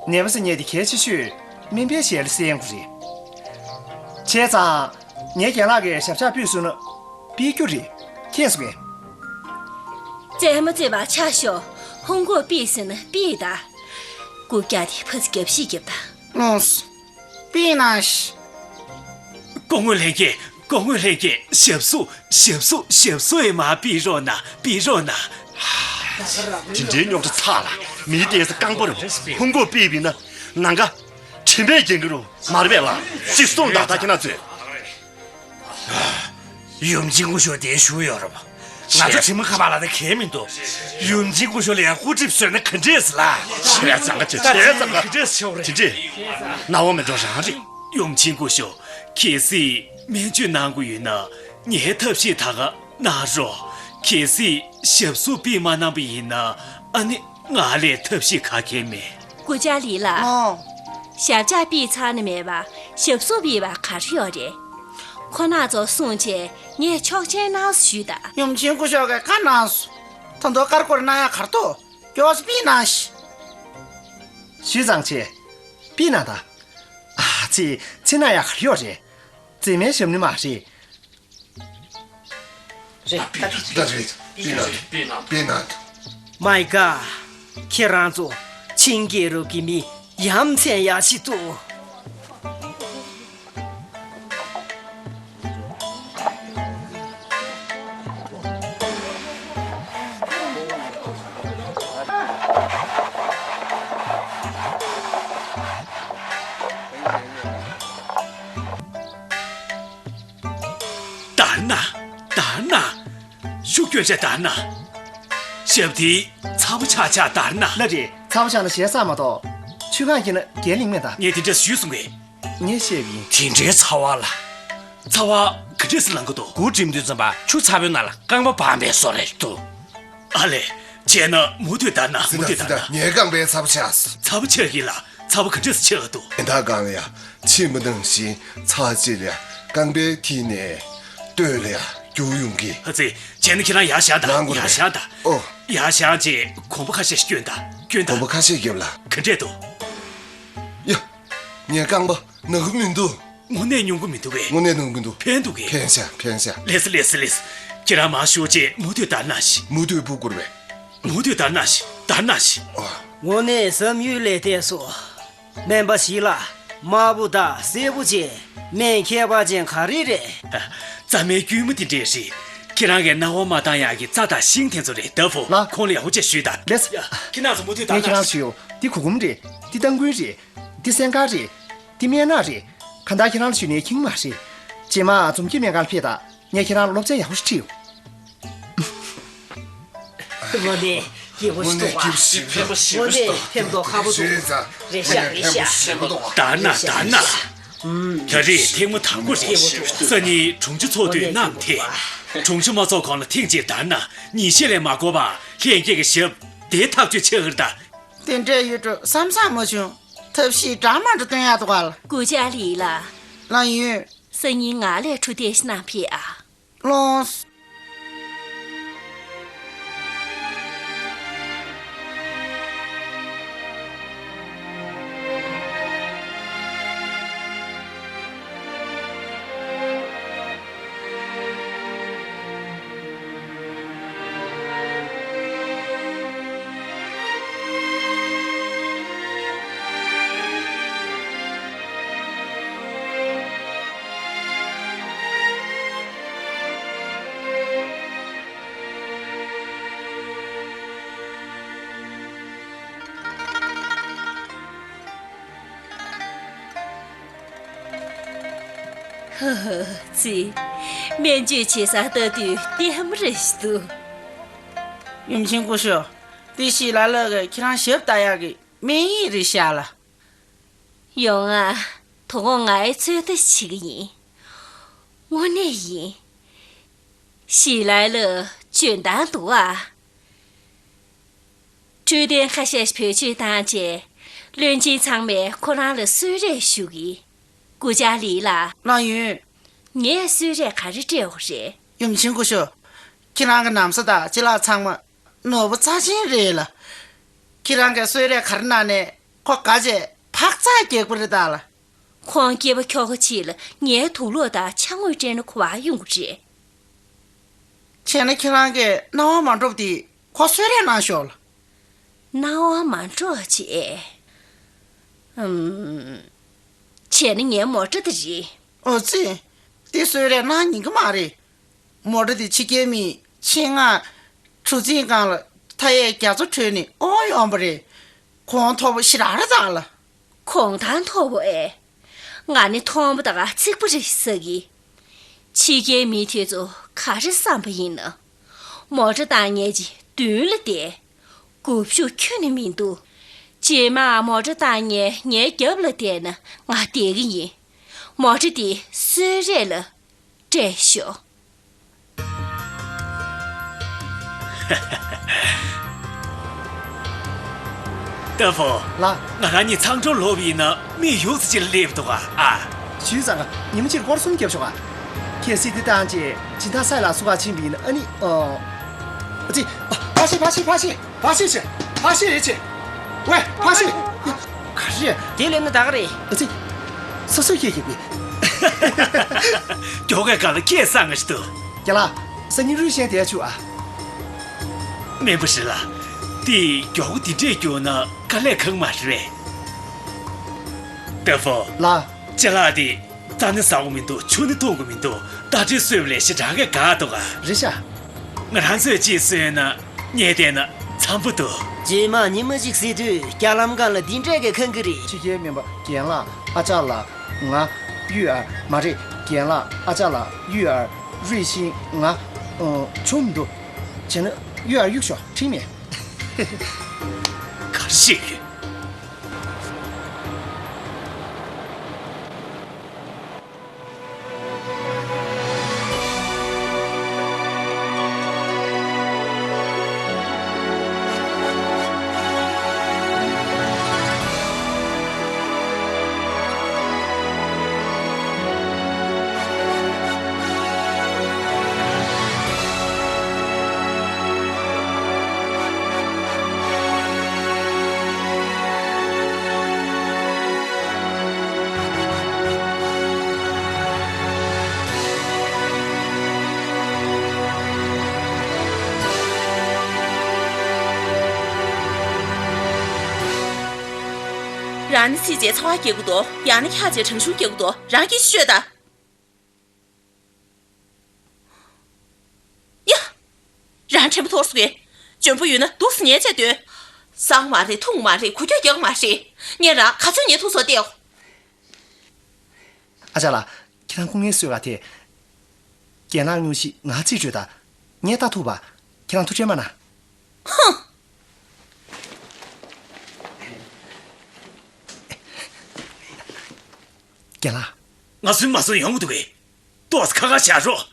ནད་པ་ཟེར་མཁན་དེ་གལ་ཆེ་ཤོས་སྨན་པའི་ཞལ་ལ་གསན་དགོས་རེད། བྱས་ཙང་། ངའི་རྒན་ལགས་ཀྱིས་ཞབས་བཅགས་ཕུལ་སོང་ན། ཕུལ་རྒྱུ་རེད། མཁྱེན་སོང་ངས། རྩེད་མོ་རྩེ་བ་ཆ་ཤོག་ཧུང་གོ་པི་ཟེར་ན་པི་ད། རྐུབ་བཀྱག་དེ་ཕ་ཚི་རྒྱབ་ཤིག་རྒྱབ་ད། ལོས། པི་ན་ཤི། སྐུ་ངོ་ལྷན་རྒྱས། སྐུ་ངོ་ལྷན་རྒྱས། ཞབས་སུ། ཞབས་སུ། ཞབས་སུ་ཨེ་མ་པི་རོ་ན། པི་རོ་ན། དེ་འདྲའི་རྙོག་དྲ་ཚ་ལ། མིའི་བསྡད་ས་རྐང་པ་རུ་ཧུང་གོ་པི་པི་ན། ནང་ག་དྲིན་པས་འགན་གི་རུ་མ་རེད་པས་ལ། ཅིག་སོང་ད་ད་ཁྱེད་རྣམ་ཚོས། ཡུམ་ཆེན་སྐུ་ཞབས་དེ་བཞུགས་ཡོད་རེད་པ། ང་ཚོ་དྲི་མ་ཁ་པར་ལ་ད་གལ་མི་འདུག་ཡུམ་ཆེན་སྐུ་ཞབས་ལ་ཡང་སྐུ་ཁྲིད་བཟོས་ན་ག་འདྲས་ལ། བྱས་ཙང་ག་བྱས་ཙང་ག་ག་འདྲས་བྱས་རེད། དེ་འདྲས་ན་བ་མི་འགྲོ་རང་རེད། ཡུམ་ཆེན་སྐུ་ཞབས། གལ་སྲིད་སྨན་བཅོས་གནང་དགོས་ཡོད་ན་ངའི་ཐབས་ཤེས་ད་ག་གནང་རོགས། གལ་སྲིད་ཞབས་སུ་པི་མ་གནང་པ་ཡིན་ན་ཨ་ནི། ང་ལས་ཐབས་ཤེས་ག་གེ་མེད། སྐུ་བཅར་ལི་ལགས། ཨོ། ཞབས་བཅགས་པི་ཚར་ནི་མེད་པ་ཞབས་སུ་པི་བ་ག་རེ་ཡོད་རེད། ཁོ་ན་ཚོ་གསུང་བྱས་ངས་ཆོག་མཆན་གནང་ཞུས་ད། ཡུམ་ཆེན་སྐུ་ཞབས་ཀྱིས་བཀའ་གནང་སོང་། ད་དུང་ཀར་ཀོར་གནང་ཡག་ག་རེ་འདུག་མགྱོགས་སུ་པི་གནང་ཤིག་ཞུས་ཙང་ཆེ། པི་ན་ད། ཨ་ཙི། ཚེ་ན་ཡག་ཡོད་རེད། རྩེ་མའི་ཞབས་ནི་མ་རེད། རེད། ད་རེད། ད་རེད། པི་ན་ད། པི་ན་ད། མའི་ག་ཁྱེད་རང་ཚོ་ཆིང་རྒྱལ་རབས་ཀྱི་མི་ཡ་མཚན་ཡག་ཞིག་འདུག་དར་ན། དར་ན། ཤུགས་སྐྱོན་བྱས་དར་ན། ཞབས་དེའི་ཚ་པོ་ཆག་ཆག་དར་ན། ལ་རེད། ཚ་པོ་ཆག་ན་ཞལ་བསགས་མ་གཏོགས། ཆུ་གང་གིས་ན་རྒྱལ་གླིང་མེད་ད། ངས་དེ་འདྲ་ཞུས་སོང་གས། ངས་བཤད་པ་ཡིན། དེ་འདྲའི་ཚ་བ་ལ། ཚ་བ་ག་འདྲས་སེ་ལངས་ཀྱི་འདུག་སྒོ་འགྲིམ་དུས་ཙམ་པ་ཆུ་ཚ་པོའི་ནང་ལ་རྐང་པ་སྦངས་པའི་བཟོ་རེད་འདུག་ཨ་ལས། བྱས་ན་མུ་མཐུད་བརྡར་ན། མུ་མཐུད་བརྡར་ན། ངའི་རྐང་པའི་ཚ་བ་ཆག་སོང་། ཚ་བ་ཆག་གི་ལ། ཚ་བ་ག་འདྲས་སེ་ཆག་གི་འདུག་དེ་འདྲ་གང་ལ་ཡ། ཕྱི་མི་ནང་བཞིན་ཚ་ཅིག་ལ་ཡ། རྐང་པའི་མཐིལ་ནས་སྟོད་ལ་ཡ་རྒྱུག་ཡོང་གི། ཨ་ཙི། བྱས་ན་ཁྱེད་རང་ཡར་བཞེངས་དང་། ཨོ་ཡར་བཞེངས་བྱས་གོམ་པ་ཁ་ཤས་ཤིག་སྐྱོན་དང་། སྐྱོན་དང་། གོམ་པ་ཁ་ཤས་རྒྱབ་ལ། ག་འདྲས་འདུག་ཡ། ངའི་རྐང་པ་ན་གི་མི་འདུག་དངོས་གནས་ཉུང་གི་མི་འདུག་གས། དངོས་གནས་ཉུང་གི་མི་འདུག་ཕན་འདུག་གས། ཕན་ཤག་ཕན་ཤག་ལེགས་སེ་ལེགས་སེ་ལེགས་སེ། ཁྱེད་རང་མར་ཞོགས་བྱས་མུ་མཐུད་བརྡར་ན་ཤི། མུ་མཐུད་བརྡར་ན་ཤི། བརྡར་ན་ཤི། ཨོ། དངོས་གནས་བསམ་ཡུལ་ལས་འདས་སོ། སྨན་པ་ཞིག་ལ། དམར་པོ་དང་སེར་པོ་བཅས་སྨན་ཁྱད་པར་ཅན་ག་རེ་རེད། རྩྭ་སྨན་དཀྱུས་མ་དེ་འདྲས་རེད། ཁྱེད་རང་གིས་སྣང་བ་མ་བཏང་ཡག་གི་རྩྭ་དང་ཤིང་དེ་ཚོ་རེད། ད་བུ། ལགས། ཁོང་ལ་ཡག་པོ་བྱས་ཞུས་དང་། ལེགས། ཡ། ཁྱེད་རང་ཚོ་མུ་མཐུད་བརྡར་ན་ཤི། ངས་ཁྱེད་རང་ལ་ཞུས་ཡོད། འདི་གུར་གུམ་རེད། འདི་སྟ་གོན་རེད། འདི་སེང་དཀར་རེད། འདི་སྨན་ནག་རེད། གང་ལྟར་ཁྱེད་རང་ལ་ཞུས་ནས་ཁྱིམ་མ་རེད། རྗེས་མ་འཛོམས་སྐྱིད་སྨན་ཁང་ལ་ཕེབས་དང་། ངས་ཁྱེད་རང་ལ་སློབ་ཚན་ཡག་པོ་ཞིག་ཁྲིད་ཡོང་། དངོས་གནས་སྐྱིད་པོ་ཞིག་འདུག་པ། དངོས་གནས་ཕན་ཐོགས་ཁ་པོ་འདུག་རེད་ཤག་རེད་ཤག་བརྡར་ན་བརྡར་ན། ད་རེས་ཐེངས་མ་དང་པོ་རེད། སང་ཉིན་དྲུང་ཆེ་ཚོགས་དུས་གནང་དེ། དྲུང་ཆེ་མ་ཚོགས་གོང་ལ་ཐེངས་གཅིག་བརྡར་ན་ཉིན་ཤས་ལས་མ་འགོར་བར་ལྷན་རྒྱས་ཀྱི་ཞབས་བདེ་ཐག་ཆོད་ཆགས་ཀྱི་རེད་ད། དེ་འདྲས་ཡོད་འགྲོ་བསམ་བསམ་མ་བྱུང་། ཐབས་ཤེས་འདྲ་མ་འདྲ་སྟོན་ཡག་འདུག་ག་ལ། སྐུ་བཅར་ལི་ལགས། ལགས་ཡིན། སང་ཉིན་ང་ལ་འཕྲོད་བསྟེན་ཞིག་གནང་ཕེབས་ཨ། ལོངས། ཧ་ཧ། ཙི། སྨན་བཅོས་བྱེད་སར་ལྟ་དུས་ལྟད་མོ་རེ་ཞིག་འདུག་ཡུམ་ཆེན་སྐུ་ཞབས། འདི་ཞི་ལ་ལགས་ཀྱིས་ཁྱེད་རང་ཞབས་ལྟ་ཡག་གི་སྨན་ཡིག་རེད་ཤག་ལ། ཡོང་ང་། དོ་དགོང་ང་ཡི་ཚོད་ལྟ་བྱེད་ཀྱི་ཡིན། དངོས་གནས་ཡིན། ཞི་ལ་ལགས་འཇོན་ཐང་འདུག་ཨ། འཕྲོད་བསྟེན་ཁ་ཤས་ཤིག་བེད་སྤྱོད་བཏང་རྗེས། བློན་ཆེན་ཚང་མས་ཁོ་རང་ལ་གསོལ་རས་ཞུ་གི། སྐུ་བཅར་ལི་ལགས། ལགས་ཡིན། ངས་གསོལ་རས་ག་རེ་སྤྲད་དགོས་རེད། ཡུམ་ཆེན་སྐུ་ཞབས། ཁྱེད་རང་གི་ན་བཟའ་དང་ཅ་ལག་ཚང་མ་ནོར་བུ་རྩ་ཆེན་རེད་ལ། ཁྱེད་རང་གིས་གསོལ་རས་ག་རེ་གནང་ནའི་ཁོ་དགའ་བྱས་འཕག་འཚག་རྒྱག་པ་རེད་ད་ལ། ཁོང་སྐྱེས་པ་ཁྱོ་ག་གཅིག་ལ་ངའི་དུག་སློག་དང་ཕྱག་དངུལ་སྤྲད་ན་ག་པར་ཡོང་གི་རེད། བྱས་ན་ཁྱེད་རང་གིས་སྣང་བ་མ་འགྲོ་བ་དེ་ཁོ་གསོལ་རས་གནང་ཤོག་ལ། སྣང་བ་མ་འགྲོ་བ་བྱས། ཨམ། བྱས་ན་ངའི་མོ་ཊ་དེ་རེད། ཨོ་ཙི། དེ་གསོལ་རས་གནང་ཉན་གི་མ་རེད། མོ་ཊ་དེ་ཕྱི་རྒྱལ་མིའི་ཆེད་མངགས་གྲུ་གཟིངས་སྒང་ལ་མཐའ་ཡས་རྒྱ་མཚོ་བྲོས་ནས་དབོར་ཡོང་བ་རེད། གོང་མཐོ་པོ་ཞེ་དྲག་རེད་ད་ལ། གོང་ཐང་མཐོ་པོ་ཨེ། ང་ནི་མཐོན་པོ་དང་ཚིག་པ་རེད་ཟེར་གི། ཕྱི་རྒྱལ་མི་དེ་ཚོ་ག་རེ་བསམ་པ་ཡིན་ན། མོ་ཊ་བཏང་མཁན་ཅིག་མདུན་ལ་བསྡད། སྒུབ་ཤུགས་ཁྱོན་ནས་མི་འདུག་རྗེས་མ་མོ་ཊ་བཏང་མཁན་ངའི་རྒྱབ་ལ་བསྡད་ན་ང་བསྡད་ཀྱི་ཡིན། མོ་ཊ་འདི་གསོལ་རས་ལ་སྤྲད་ཤོག་ཏ་ཕོ། ལགས། ང་རང་གཉིས་ཚང་འགྲོ་ལོག་པ་ཡིན་ན་མི་ཡོད་ཚད་ཅིག་ལ་སླེབས་འདུག་ག་ཨ། ཞུས་ཙང་ཉི་མ་གཅིག་སྐོར་གསུམ་རྒྱབ་ཤོག་ཨ། ཁྱེད་སི་ཏི་བཏང་རྗེས་སྦྱིན་བདག་སའི་ལ་སུ་ག་ཕྱིན་པ་ཡིན་ན་ཨ་ནི་ཨོ། ཨ་ཙི། ཕ་ཤི་ཕ་ཤི་ཕ་ཤི་ཕ་ཤི་ཕྱིན། ཕ་ཤི་རེད་ཕྱིན། ཝེ་ཕ་ཤི། རེད། དེ་ལས་ནི་ད་ག་རེད། ཨ་ཙི། སོ་སོས་ཤེས་ཀྱི་པི། མགྱོགས་ག་ག་ལ་ཁྱེད་སང་ང་ཞིག་ཏུ། རྒན་ལགས། སང་ཉིན་རུས་ཤན་དེ་ཆུ་ཨ། མེན་པ་ཞིག་ལ། དེ་མགྱོགས་ག་དེ་འདྲས་མགྱོགས་ན་དཀའ་ལས་ཁག་མ་རེད། ཏེ་ཧྥོ། ལགས། ཅ་ལག་དེ། རྩྭ་ནི་ཟ་གི་མི་འདུག་ཆུ་ནི་འཐུང་གི་མི་འདུག་ད་ཅི་གསོས་པ་ལས་ཞེ་དྲག་གི་དགའ་འདུག་ག་རེད་ཤག་ང་རང་ཚོས་ཅིག་གསོས་ན་ངས་བལྟས་ན་འཚམ་པོ་འདུག་རྗེས་མ་ཉི་མ་གཅིག་ཟེར་དུས་རྒྱ་ལམ་སྒང་ལ་འདི་འདྲས་ཀྱི་ཁང་གི་རེད། ཕྱི་རྒྱལ་མིན་པ་རྒན་ལགས་ཨ་ཅག་ལགས་ང་གཡུ་ཨར་མ་རེད། རྒན་ལགས་ཨ་ཅག་ལགས་གཡུ་ཨར་རུས་ཤིང་ང་ཨོ་ཆུང་མི་འདུག་བྱས་ན་གཡུ་ཨར་གཡུག་ཤོག་ཁྲིམས་མེད། ག་རེ་བཤད་ཡོད། རང་ནི་སྲིད་ཅེས་ཚ་བ་སྐྱེ་གི་འདུག་ཡང་ནི་འཁྱག་ཅེས་གྲང་ཤུར་སྐྱེ་གི་འདུག་རང་གིས་ཤོད་ད། ཡ། རང་ཕྲན་བུ་ཐོར་སོང་གི། འཇོན་པོ་ཡོད་ན་འདུག་སེ་ཉལ་བྱས་སྡོད། གསང་མ་རེད་ཐུང་མ་རེད་གུ་རྒྱག་རྒྱག་མ་རེད། ངས་རང་ག་ཚོད་ཉལ་ཐུབ་སོང་བལྟས། ཨ་ཅག་ལགས། ཁྱེད་རང་སྐུ་ངལ་གསོས་ག་དེ། རྒན་ལགས་སྙུང་གཞི་ང་རྩིས་སྤྲོད་ད། ངས་ལྟ་ཐུབ་པ། ཁྱེད་རང་ཐུགས་ཁྲལ་མ་གནང་། ཧུང་། རྒན་ལགས། ང་སུན་མ་སུན་ཡོང་གི་འདུག་གས། ཏོག་ཙམ་ཁ་ཁ་བཞག་རོགས།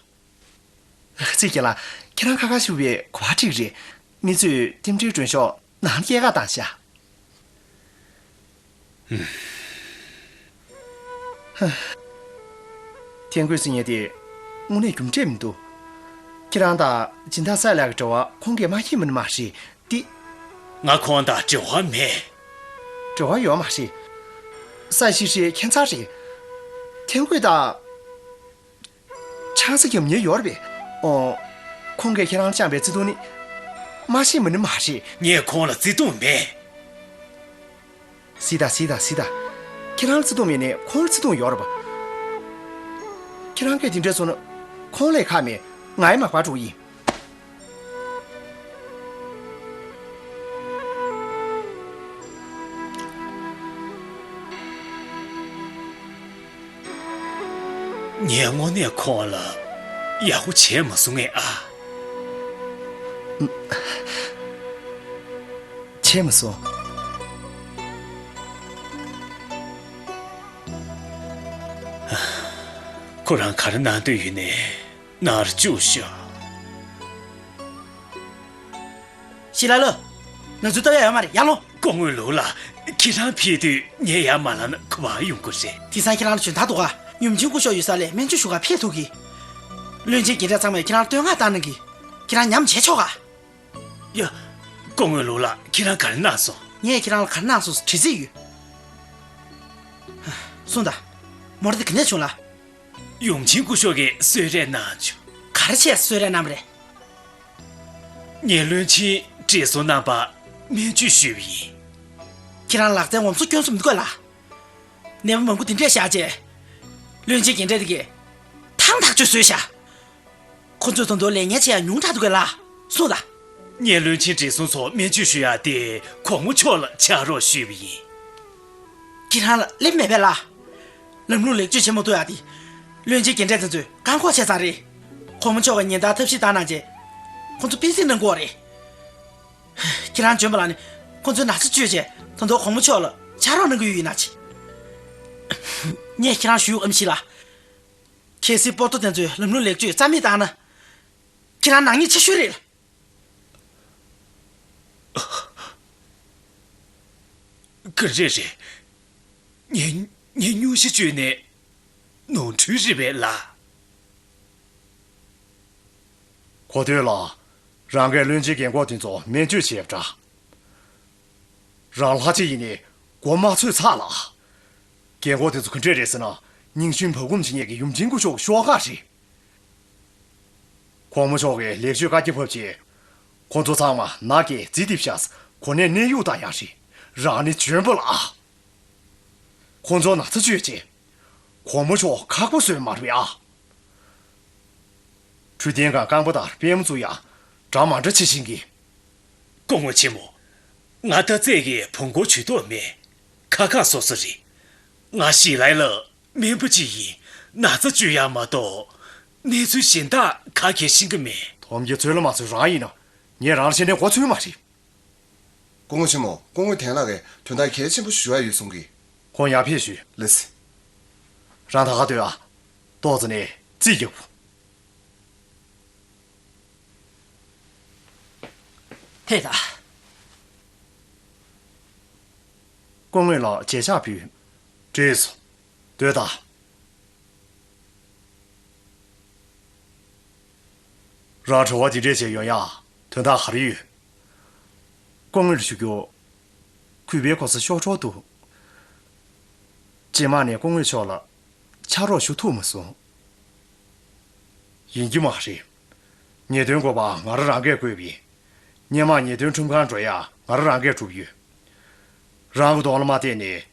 རྩིས་རྒན་ལགས། ཁྱེད་རང་ཁ་ཁ་བཞུགས་པའི་གོ་བ་འགྲིག་རེད། མི་ཚོས་རྟེན་འབྲེལ་མགྲོན་ཤོག་ནང་སྐྱེལ་ག་བཏང་ཤག་ཐན་ཀོས་ཟེར་མཁན་དེ་དངོས་གནས་རྒྱུ་འབྲས་མི་འདུག་ཁྱེད་རང་དང་སྦྱིན་བདག་སའི་ལགས་ཀྱི་འབྲེལ་བ་ཁོང་གིས་མ་ཤེས་མིན་མ་ཤེས་ཏེ། ང་ཁོང་དང་འབྲེལ་བ་མེད། འབྲེལ་བ་ཡོད་མ་རེད། སའི་ཤི་ཧྲིའི་ཁྱད་མཚར་རེད། ཐན་ཀོས་དང་། ཆང་ས་རྒྱབ་མཁན་ཡོད་རེད་པས། ཨོ། ཁོང་གིས་ཁྱེད་རང་ལ་བཅངས་པའི་བརྩེ་དུང་ནི། མ་ཤེས་མིན་མ་རེད། ངས་ཁོང་ལ་བརྩེ་དུང་མེད། སི་ཏཱ་སི་ཏཱ་སི་ཏཱ། ཁྱེད་རང་ལ་བརྩེ་དུང་མེད་ནའི་ཁོང་ལ་བརྩེ་དུང་ཡོད་རེད་པ། ཁྱེད་རང་གིས་དེ་འདྲ་སོང་ན་ཁོང་ལས་ཁག་མེད། ང་ཡི་མག་པ་འགྲོ་གི་ཡིན། ངས་དངོས་གནས་ཁོང་ལ་ཡག་པོ་བྱས་མ་སོང་ངས་ཨ། བྱས་མ་སོང་། ཁོ་རང་ག་རེ་གནང་འདོད་ཡོད་ནས་ནར་བཅུག་ཤོག་ཤི་ལ་ལོ། ང་ཚོའི་ལྟ་ཡ་ཡོད་མ་རེད། ཡར་ལོངས། སྐུ་ངོ་ལུའུ་ལགས། ཁྱེད་རང་ཕེབས་དུས་ངས་ཡར་མ་ལངས་ན་ག་པར་ཡོང་དགོས་རེད། དེང་སང་ཁྱེད་རང་ལ་འཇོན་ཐང་འདུག་ག་ཡུམ་ཆེན་སྐུ་ཞབས་ཡོད་ས་ལ་སྨན་བཅོས་ཞུ་གར་ཕེབས་ཐུབ་གི། བློན་ཆེན་རྒན་གྲས་ཚང་མས་ཁྱེད་རང་བསྟོད་བསྔགས་བཏང་གནང་གི། ཁྱེད་རང་ཉམས་བྱས་ཆོག་ག་ཡ། སྐུ་ངོ་ལུའུ་ལགས། ཁྱེད་རང་ག་རེ་གནང་སོང་། ངས་ཁྱེད་རང་ལ་ག་རེ་གནང་སོང་ཟེར་དྲི་རྩིས་ཡོད། གསུངས་དང་། མོ་ཊ་དེ་ག་ནས་བྱུང་ལ། ཡུམ་ཆེན་སྐུ་ཞབས་ཀྱིས་གསོལ་རས་གནང་བྱུང་། ག་རེ་བྱས་གསོལ་རས་གནང་བ་རེད། ངས་བློན་ཆེན་བགྲེས་སོང་རྣམ་པར་སྨན་བཅོས་ཞུས་པ་ཡིན། ཁྱེད་རང་ལག་རྩལ་ངོམ་སོ་སྐྱོན་སོ་མི་འདུག་ག་ལ། ནད་པ་མང་པོ་འདི་འདྲས་བཞག་རྗེས། བློན་ཆེན་རྒན་གྲས་དེ་གིས་ཐང་ཐག་ཆོད་བཟོས་ཤག་ཁོ་ཚོས་ད་དུང་ལས་ངན་བྱེད་ཡ་ཉུང་དྲགས་འདུག་ག་ལ། གསུངས་དང་། ངས་བློན་ཆེན་བགྲེས་སོང་ཚོ་སྨན་བཅོས་ཞུ་ཡ་དེ་གོང་མ་མཆོག་ལ་ཕྱག་རོགས་ཞུས་པ་ཡིན། ཁྱེད་རང་ལ་སླེབས་མེད་པས་ལ། ལམ་ལུགས་ལེགས་བཅོས་བྱེད་མ་ཐུབ་ཡ་དེ། བློན་ཆེན་རྒན་གྲས་དེ་ཚོས་བཀག་འགོག་བྱས་ཚར་རེད། གོང་མ་མཆོག་གིས་ཉེན་བརྡ་ཐབས་ཤེས་བཏང་གནང་རྗེས། ཁོ་ཚོ་སྤེལ་གསེང་གནང་དགོས་རེད། ཁྱེད་རང་འཇོན་པ་ལགས་ནས་ཁོ་ཚོའི་ན་ཚ་བཅོས་རྗེས་ད་དུང་གོང་མ་མཆོག་ལ་ཕྱག་རོགས་གནང་གི་ཡོད་ན་ཆེ། ངས་ཁྱེད་རང་ཞུ་ཨམ་ཤི་ལ། གལ་སྲིད་སྤོ་ཏོ་དེ་ཚོས་ལམ་ལུགས་ལེགས་བཅོས་རྩ་མེད་བཏང་ན། ཁྱེད་རང་ནག་ཉེས་ཆེ་ཤོས་རེད། ག་རེ་རེད། ངས་ངས་སྨྱོ་ཤ་བཅོས་ནས་ནོར་འཁྲུལ་རེད་པས་ལགས། གོ་ཐོས་ལགས། རང་གིས་བློན་ཆེན་རྒན་གོག་དེ་ཚོ་སྨན་བཅོས་བྱས་པ་འདྲ། རང་ལྷ་ཆེ་ཡིན་ནའི་ མགོ་མ་ཚོས་ཚར་ལ། རྒན་གོག་དེ་ཚོ་ག་འདྲས་རེད་ཟེར་ན། རྙིང་ཤུན་བག་འཁུམ་བྱེད་མཁན་གྱི་ཡུམ་ཆེན་སྐུ་ཞབས་ཤོག་ཁག་རེད། གོང་མ་མཆོག་གིས་ལེགས་ཤོས་བཀའ་རྒྱ་ཕབ་རྗེས། ཁོ་ཚོ་ཚང་མ་ནག་གིས་རྫི་རྡིབ་ཤག་གོ་གནས་གནས་དབྱུག་བཏང་ཡག་རེད། རང་ནི་འཇོན་པོ་ལ། ཁོ་ཚོ་ན་ཚ་བཅོས་རྗེས། གོང་མ་མཆོག་ཁག་པོ་བཟོས་མ་རེད་ཨ། འཕྲོད་བསྟེན་ཁང་རྐང་པ་དང་པད་མ་བཙུགས་ཡག་འདྲ་མ་འདྲ་བྱེད་བཞིན་གི། སྐུ་ངོ་ཆེན་མོ། ང་ད་རྩེད་ཀྱི་བོང་གུ་ཇུས་གཏོགས་མེད། ཁ་ཁ་སོ་སོ་རེད། ང་ཞི་ལའི་ལ་སྨན་པ་ཅིག་ཡིན། ན་ཚ་བཅོས་ཡག་མ་གཏོགས། གནས་ཚུལ་གཞན་དག་ག་གེ་ཤེས་ཀྱི་མེད། དོམ་གྱི་ཚོད་ལ་མ་ཚོད་རང་ཡིན་ན། ངས་རང་ལ་བཤད་ནས་མགོ་ཚོས་མ་རེད། སྐུ་ངོ་ཆེན་མོ། སྐུ་ངོ་ཐན་ལགས་ཀྱིས་དོན་དག་གལ་ཆེན་པོ་ཞུ་ཡ་ཡོད་གསུང་གི། ཁོང་ཡར་ཕེབས་ཞུས། ལགས་སེ། རང་ད་ག་སྡོད་ཨ། ཏོག་ཙམ་ནས་རྩིས་རྒྱག་བུ། ཕེབས་དང་། སྐུ་ངོ་ལ་མཇལ་ཕྱག་ཕུལ། བྲིས་སོ། སྡོད་དང་། རང་བྲེལ་བ་འདི་འདྲས་བྱས་ཡོང་ཡ་དོན་དག་ག་རེ་ཡོད། སྐུ་ངོ་ལ་ཞུ་རྒྱུ། གུས་པའི་གོ་ས་ཤོར་འགྲོ་འདུག་རྗེས་མ་ནས་སྐུ་ངོ་མཆོག་ལ་ཕྱག་རོགས་ཞུ་ཐུབ་མ་སོང་། ཡིན་གྱི་མ་རེད། ཉེས་དོན་འགོད་པ་ང་རང་རང་གིས་བསྐོས་པ་ཡིན། སྔོན་མ་ཉེས་དོན་ཁྲིམས་ཁང་འགྲོ་ཡ་ང་རང་རང་གིས་བསྒྲུབས་ཡོད། རང་གི་གདོང་ལ་མ་བལྟས་ནས།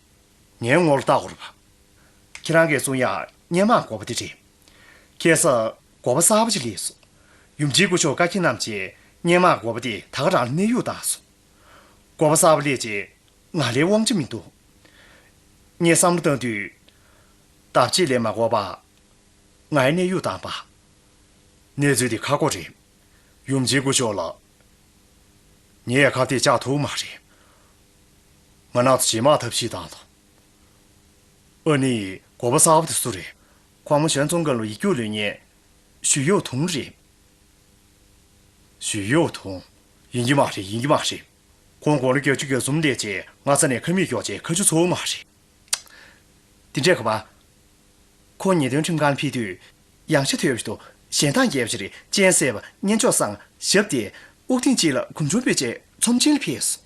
ངའི་ངོ་ལ་བལྟ་དགོས་རེད་པ། ཁྱེད་རང་གིས་གསུང་ཡག་སྔོན་མ་འགོག་པ་དེ་རེད། ཁ་སང་འགོག་པ་གསར་པ་ཅིག་སླེབས་སོང་། ཡུམ་ཆེན་སྐུ་ཞབས་བཀའ་བཀྱོན་གནང་བྱས་སྔོན་མ་འགོག་པ་དེ་ད་ག་རང་ལ་གནས་དབྱུག་བཏང་སོང་། འགོག་པ་གསར་པ་སླེབས་རྗེས་ང་ལའི་དབང་ཆ་མི་འདུག་ངས་བསམ་བློ་བཏང་དུས། ལྡབ་གཅིག་ལས་མ་འགོར་བར། ང་ཡི་གནས་དབྱུག་བཏང་པ། གནས་ཚུལ་འདི་ཁག་པོ་རེད། ཡུམ་ཆེན་སྐུ་ཞབས་ལགས། ངས་ཁ་གཏད་བཅག་ཐུབ་མ་རེད། ང་རང་ཚོ་རྗེས་མ་ཐབས་ཤེས་བཏང་དང་། ཨ་ནི་འགོག་པ་གསར་པ་དེ་སུ་རེད། ཁོང་མོ་གཞོན་ཚོང་ཁང་ལ་ཡིག་རྒྱུགས་ལོན་མཁན། ཞུས་ཡོའུ་ཐུང་རེད། ཞུས་ཡོའུ་ཐུང་། ཡིན་གྱི་མ་རེད། ཡིན་གྱི་མ་རེད། ཁོང་དགུང་ལོ་བརྒྱད་ཅུ་གྱ་གསུམ་སླེབས་རྗེས་སྔ་ས་ནས་ཁ་མིག་ཀྱོག་བྱས་ཁ་ཆུ་ཚོར་མ་རེད། དེ་འདྲས་ག་པ། ཁོ་ཉེས་དོན་ཁྲིམས་ཁང་ཕེབས་དུས། ཡང་ཤ་ཐོས་པ་ཞིག་ཏུ་གཞན་དང་རྒྱས་པ་ཞིག་རེད། སྤྱན་གསལ་བ་སྙན་མཆོག་སང་ཞབས་དེ་དབུགས་ཐེངས་གཅིག་ལ་གོམ་བྱུང་སྤོས་བྱས་ཚོམས་ཆེན་ལ་ཕེབས་སོ།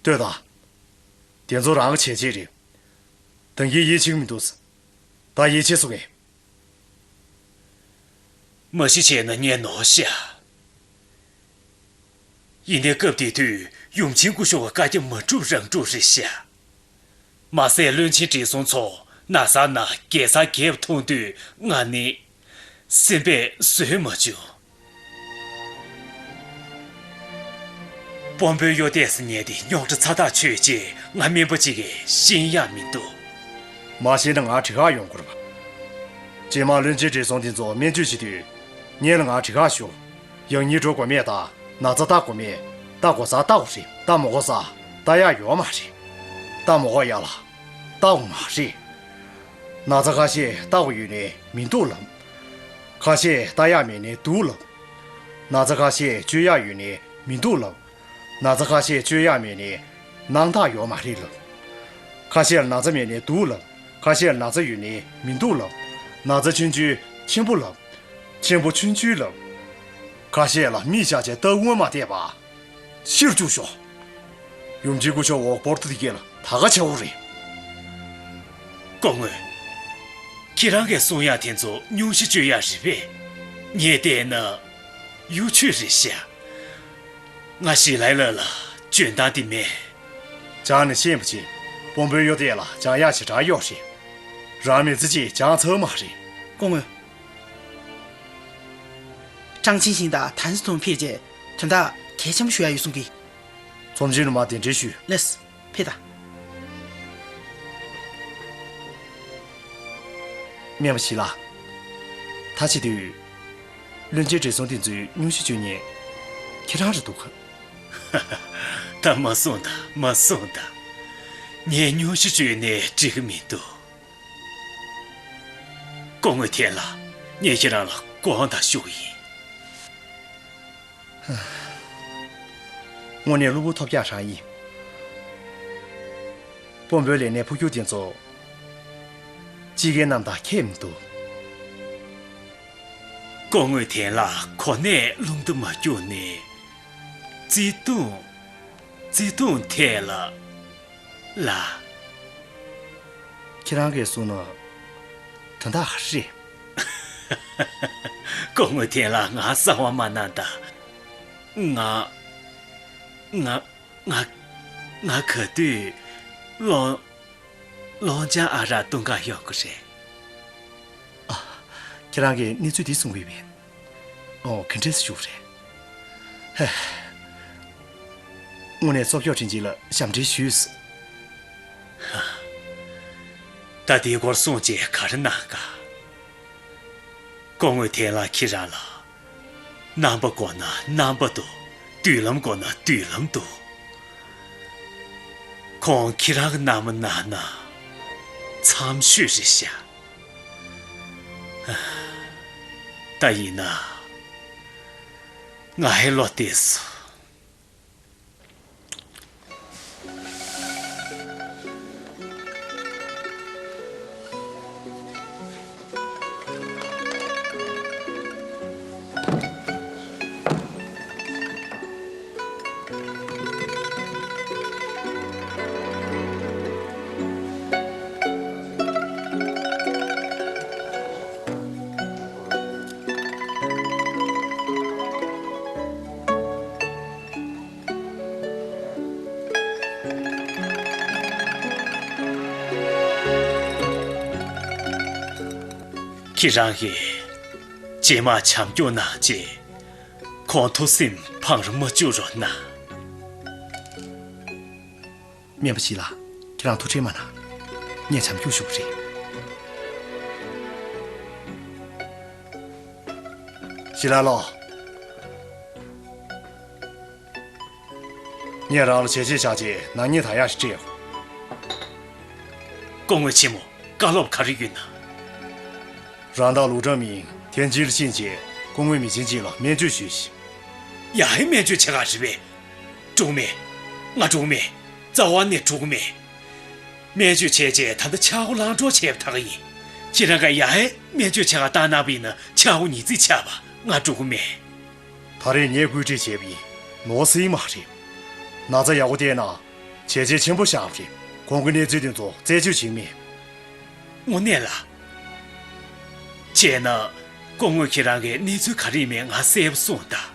ལྟོས་དང་། དེ་ཚོ་རང་གི་བྱས་རྗེས་རེད། ད་གིན་ཡིད་ཆེས་མི་འདུག་ད་ཡིད་ཆེས་སོང་ངས། མ་གཞི་བྱས་ན་ངས་ནོར་ཤག་ཡིན་ནའི་སྐབས་དེ་དུས་ཡུམ་ཆེན་སྐུ་ཞབས་ཀྱི་བཀའ་རྒྱ་མ་སྒྲུབ་རང་སྒྲུབ་རེད་ཤག་མ་ཟད་བློན་ཆེན་བགྲེས་སོང་ཚོ་ན་ཚ་ན་རྒྱལ་ཚ་རྒྱལ་བ་མཐོང་དུས་ང་ནི་སེམས་པས་བཟོད་མ་བྱུང་། དཔོན་པོའི་གཡོ་ཐབས་སུ་ཉལ་ཏེ་རྙོག་དྲ་ཚ་ཐག་ཆོད་རྗེས་ང་སྨན་པ་གཅིག་གིས་ཤེས་ཡག་མི་འདུག་མ་ཤེས་ན་ང་འགྲིག་ག་ཡོང་དགོས་རེད་པ། རྗེས་མ་བློན་ཆེན་བགྲེས་སོང་དེ་ཚོ་སྨན་བཅོས་བྱེད་དུས། སྔོན་ལ་ང་འགྲིག་ག་ཞུ། ཡང་སྙིང་འགྲོ་དགོས་མེད་དང་ན་ཚ་ལྟ་དགོས་མེད། ལྟ་དགོས་ས་ལྟ་དགོས་རེད། ལྟ་མ་དགོས་ས་ལྟ་ཡག་ཡོད་མ་རེད། ལྟ་མ་དགོས་ཡག་ལ་ལྟ་དགོས་མ་རེད། ན་ཚ་ཁ་ཤས་ལྟ་དགོས་ཡོད་ནའི་མི་འདུག་ལབ། ཁ་ཤས་ལྟ་ཡག་མེད་ནའི་འདུག་ལབ། ན་ཚ་ཁ་ཤས་བཅོས་ཡག་ཡོད་ནའི་མི་འདུག་ལབ། ན་ཚ་ཁ་ཤས་བཅོས་ཡག་མེད་ནའི་སྣང་དག་ཡོད་མ་རེད་ལབ། ཁ་ཤས་ལ་ན་ཚ་མེད་ནའི་འདུག་ལབ། ཁ་ཤས་ལ་ན་ཚ་ཡོད་ནའི་མི་འདུག་ལབ། ན་ཚ་ཆུང་ཆུང་ཆེན་པོ་ལབ། ཆེན་པོ་ཆུང་ཆུང་ལབ། ཁ་ཤས་ལ་མིག་བཞག་བྱས་ལྟ་དགོས་མ་བསྡད་པ། ཤི་རུ་བཅུག་ཤོག་ཡུམ་ཆེན་སྐུ་ཞབས་འོག་པོར་ཏོ་དེ་གས་ལ་ད་ག་བྱ་བོ་རེད། སྐུ་ངོ། ཁྱེད་རང་གིས་གསུང་ཡག་དེ་ཚོ་སྙུང་གཞི་གཅོད་ཡག་རེད་པས། ངས་བལྟས་ན་གཡོ་བྱད་རེད་ཤག་ང་ཞི་ལའི་ལགས་ལ་འཇོན་ཐང་དེ་མེད། ཅང་ནས་ཤེས་པ་བྱེད། དཔོན་པོའི་གཡོ་ཐབས་ལ་སྦྱང་ཡག་ཞེ་དྲག་ཡོད་རེད། རང་མི་ཚེ་གཅིག་སྦྱངས་ཚར་མ་རེད། སྐུ་ངོ། ཀྲང་ཆིང་ཞིང་དང་ཐན་སི་ཐུང་ཕེབས་རྗེས་དོན་དག་གལ་ཆེན་པོ་ཞུ་ཡག་ཡོད་གསུང་གི། ཚོམས་ཆེན་ནང་མར་གདན་འདྲེན་ཞུས། ལགས། ཕེབས་དང་། སྨན་པ་ཞི་ལགས། ད་བྱེད་དུས། བློན་ཆེན་བགྲེས་སོང་དེ་ཚོའི་སྙུང་གཞི་གཅོད་མཁན་ཁྱེད་རང་རེད་འདུག་ག་ད་མ་གསུངས་དང་མ་གསུངས་དང་། ངས་སྙུང་གཞི་གཅོད་ནས་འགྲིག་གི་མི་འདུག་སྐུ་ངོ་ཐན་ལགས། ངས་ཁྱེད་རང་ལ་དགོངས་དག་ཞུ་གི་ཡིན། དངོས་གནས་གློ་བུར་ཐོལ་རྒྱག་རང་ཡིན། དཔོན་པོའི་ལས་སྣེ་འཕོ་འགྱུར་དེ་ཚོ། སྤྱི་སྒེར་རྣམས་དང་ཁྱད་མི་འདུག་སྐུ་ངོ་ཐན་ལགས་གོ་གནས་རླུང་རྟ་མ་རྒྱུག་ནས། བརྩེ་དུང་། བརྩེ་དུང་ཐད་ལ། ལགས། ཁྱེད་རང་གིས་གསུངས་ན་དོན་དག་རེད། སྐུ་ངོ་དེ་ལ་ང་གསང་བ་མ་གནང་ད། ང་ང་ང་ང་ག་དུས་ལོ། ལོང་ཅང་ཨ་རག་བཏུང་ག་ཡོང་གི་རེད། ཨ། ཁྱེད་རང་གིས་གནས་ཚུལ་འདི་གསུང་གི་ཡོད་པས། ཨོ། ག་འདྲས་བཞུགས་རེད། ཧེ། དངོས་གནས་ཚོགས་ཞུགས་དྲིན་ཅན་ལ་ཞབས་འདྲེན་ཞུས། ད་དེའི་སྐོར་གསུང་རྗེས་ག་རེ་གནང་ག། སྐུ་ངོ་དེ་ལ་ཁྱེད་རང་ལ། རྣམ་པ་དགོས་ན་རྣམ་པ་འདུག། མདུན་ལམ་དགོས་ན་མདུན་ལམ་འདུག། ཁོང་ཁྱེད་རང་གི་རྣམ་པ་གནང་ན་འཚམས་ཤོས་རེད་ཤག། ད་ཡིན་ན་ང་ཧེ་ལོ་བལྟས་སོང་། ཁྱེད་རང་གིས་རྗེས་མ་བྱམས་སྐྱོང་གནང་རྗེས། ཁོང་ཐུགས་སེམས་ཕམ་རུ་མ་བཅུག་རོགས་གནང་། སྨན་པ་ཞི་ལགས། ཁྱེད་རང་ཐུགས་ཁྲལ་མ་གནང་། ངས་བྱམས་སྐྱོང་ཞུ་གི་རེད། ཞི་ལགས་ལོ། ངས་རང་ལ་བྱས་རྗེས་བཞག་རྗེས་ནག་ཉེས་དག་ཡག་ཞིག་སྤྲད་ཡོད། སྐུ་ངོ་ཆེན་མོ། བཀའ་སློབ་ག་རེ་ཡོད་ན། རང་དང་ལུའུ་ཀྲང་མིང་ཐེན་ཅིན་ལ་ཕྱིན་རྗེས་སྐུ་ངོའི་མི་ཆེན་ཅིག་ལ་སྨན་བཅོས་ཞུས་ཤིག། ཡ་ཧེ་སྨན་བཅོས་བྱེད་ག་རེད་པས། འགྲོ་གི་མེད། ང་འགྲོ་གི་མེད། རྩ་བ་ནས་འགྲོ་གི་མེད། སྨན་བཅོས་བྱས་རྗེས་ད་ལྟ་ཆག་སྒོ་ལངས་འགྲོ་བྱས་པ་ད་ག་ཡིན། ཁྱེད་རང་ག་ཡ་ཧེ་སྨན་བཅོས་བྱེད་ག་བཏང་གནང་པ་ཡིན་ན་ཆག་སྒོ་ཉིས་བརྩེགས་ཆགས་པ། ང་འགྲོ་གི་མེད། ད་རེས་ངས་བཀོད་སྒྲིག་བྱས་པ་ཡིན། ནོར་སྲིད་མ་རེད། ན་ཚ་ཡག་པོ་བསྟེན་ན། བྱས་རྗེས་ཆེན་པོ་བཞག་པ་རེད། གོང་གི་གནས་ཚུལ་དེ་ཚོ་རྩད་གཅོད་བྱེད་མིན། དངོས་གནས་ལ། བྱས་ན། སྐུ་ངོ་ཁྱེད་རང་གིས་གནས་ཚུལ་ག་རེ་ཡིན་མིན་ང་གསལ་པོ་གསུངས་དང་།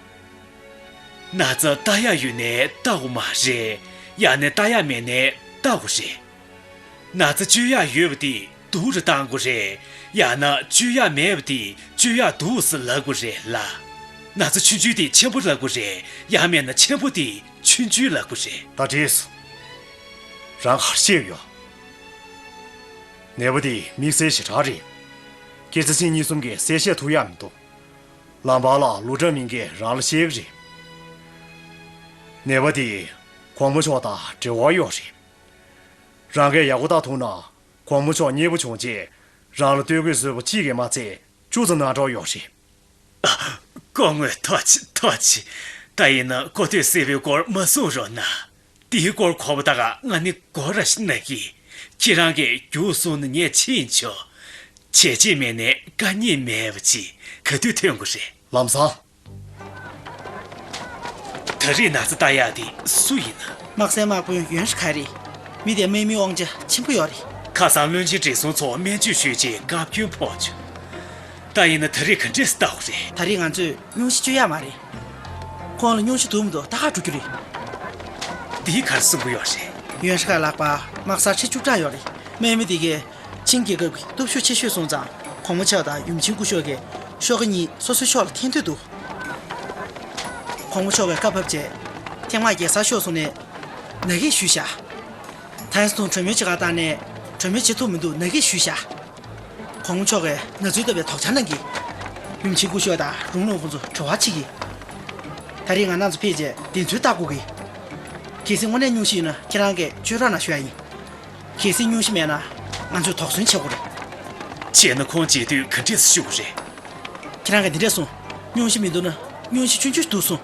ན་ཚ་ལྟ་ཡག་ཡོད་ནའི་ལྟ་དགོས་མ་རེད། ཡང་ན་ལྟ་ཡག་མེད་ནའི་ལྟ་དགོས་རེད། ན་ཚ་བཅོས་ཡག་ཡོད་པ་དེ་སྡུག་རུ་བཏང་དགོས་རེད། ཡང་ན་བཅོས་ཡག་མེད་པ་དེ་བཅོས་ཡག་འདུག་ཟེར་ལབ་དགོས་རེད་ལ། ན་ཚ་ཆུང་ཆུང་དེ་ཆེན་པོ་ལབ་དགོས་རེད། ཡང་མེད་ན་ཆེན་པོ་དེ་ཆུང་ཆུང་ལབ་དགོས་རེད། ད་འགྲིག་སོང་། རང་ག་རེ་བཤད་ཡོད། ནད་པ་དེ་དམིགས་བསལ་ཞེ་དྲག་རེད། སྐྱེས་ཚེ་སྲིད་གཉིས་གསུམ་གྱིས་གསལ་བཤད་ཐུབ་ཡག་མི་འདུག། ལམ་བར་ལ་ལུའུ་ཀྲང་མིང་གིས་རང་ལ་བཤད་ཀྱི་རེད། ནད་པ་དེ་གོང་མ་མཆོག་དང་འབྲེལ་བ་ཡོད་རེད། རང་གིས་ཡག་པོ་ལྟ་ཐུབ་ན། གོང་མ་མཆོག་མཉེས་པོ་བྱུང་རྗེས་རང་ལ་སྟོད་གོས་བཟོས་པ་གཅིག་གིས་མ་ཚད་བཅུ་ཙམ་གནང་གྲབས་ཡོད་རེད། སྐུ་ངོ་ཐུགས་རྗེ་ཐུགས་རྗེ། ད་ཡིན་ན་ཀོ་ཐོས་སྲིད་པའི་སྐོར་མ་གསུང་རོགས་གནང་། དེའི་སྐོར་གོ་བ་ད་ག་ང་ནི་གོ་ར་ཤི་ན་གི། ཁྱེད་རང་གིས་རྒྱུགས་སོང་ན་ངས་ཕྱིན་ཆོག། བྱས་རྗེས་མེད་ནས་དཀའ་ཉེན་མེད་པ་ཅིག་ག་དུས་ཐོན་དགོས་རེད། ལམ་སང་། ད་རེས་ན་ཚ་ལྟ་ཡག་དེ་སུ་ཡིན་ན། དམག་སའི་དམག་དཔོན་ཡོན་ཧྲི་ཁ་རེད། མི་དེ་དམག་མིའི་དབང་ཆ་ཆེན་པོ་ཡོད་རེད། ཁ་སང་བློན་ཆེན་བགྲེས་སོང་ཚོ་སྨན་བཅོས་ཞུས་རྗེས་བཀའ་བཀྱོན་ཕོག་བྱུང་། ད་ཡིན་ན་ད་རེས་ག་འདྲས་སེ་ལྟ་དགོས་རེད། ད་རེས་ང་ཚོས་སྙུང་གཞི་བཅོས་ཡག་མ་རེད། ཁོང་ལ་སྙུང་གཞི་འདུག་མི་འདུག་ལྟ་ག་འགྲོ་རྒྱུ་རེད། འདིས་ག་རེ་གསུང་གི་ཡོད་རེད། ཡོན་ཧྲི་ཁ་ལགས་པ། དམག་སར་ཁྲི་བཅུ་ཕྲག་ཡོད་རེད། དམག་མི་དེ་གས་ཆིང་རྒྱལ་ཁབ་ཀྱི་སྟོབས་ཤུགས་ཆེ་ཤོས་སོང་ཙང་གོང་མ་མཆོག་དང་ཡུམ་ཆེན་སྐུ་ཞབས་ཀྱི་ཤོག་ཁ་གཉིས་སོ་སོའི་ཕྱོགས་ལ་འཐེན་འདོད་འདུག། གོང་མ་མཆོག་གིས་བཀའ་ཕབ་རྗེས་ཐེངས་མ་རྒྱལ་སར་ཤོར་སོང་ནས་ནང་འགན་ཞུས་བཞག། ད་ཡིན་སོང་གྲོས་མོལ་བྱེད་ག་བཏང་ནས་གྲོས་མོལ་བྱེད་ཐུབ་མི་འདུག། ནང་འགན་ཞུས་བཞག། གོང་མ་མཆོག་གིས་ན་ཚུལ་ལྟ་བའི་དོགས་འཆར་གནང་གི། ཡུམ་ཆེན་སྐུ་ཞབས་དང་རུང་ལུང་ཕུན་ཚོགས་དྲི་བ་བྱེད་ཀྱི། ད་རེས་ང་རང་ཚོ་ཕེབས་རྗེས་བདེན་འཚོལ་བལྟ་དགོས་ཀྱི། གལ་སྲིད་དངོས་གནས་སྙུང་གཞི་ཡིན་ན་ཁྱེད་རང་གིས་བཅོས་རོགས་གནང་ཞུ་ཡ་ཡིན། གལ་སྲིད་སྙུང་གཞི་མེད་ན་ང་ཚོས་དོགས་ཟོན་བྱེད་དགོས་རེད། བྱས་ན་ཁོང་མཇལ་དུས་ག་འདྲས་སེ་ཞུ་དགོས་རེད། ཁྱེད་རང་གིས་འདི་འདྲས་གསུངས། སྙུང་གཞི་མི་འདུག་ན་སྙུང་གཞི་ཆུང་ཆུང་ཞིག་འདུག་གསུངས།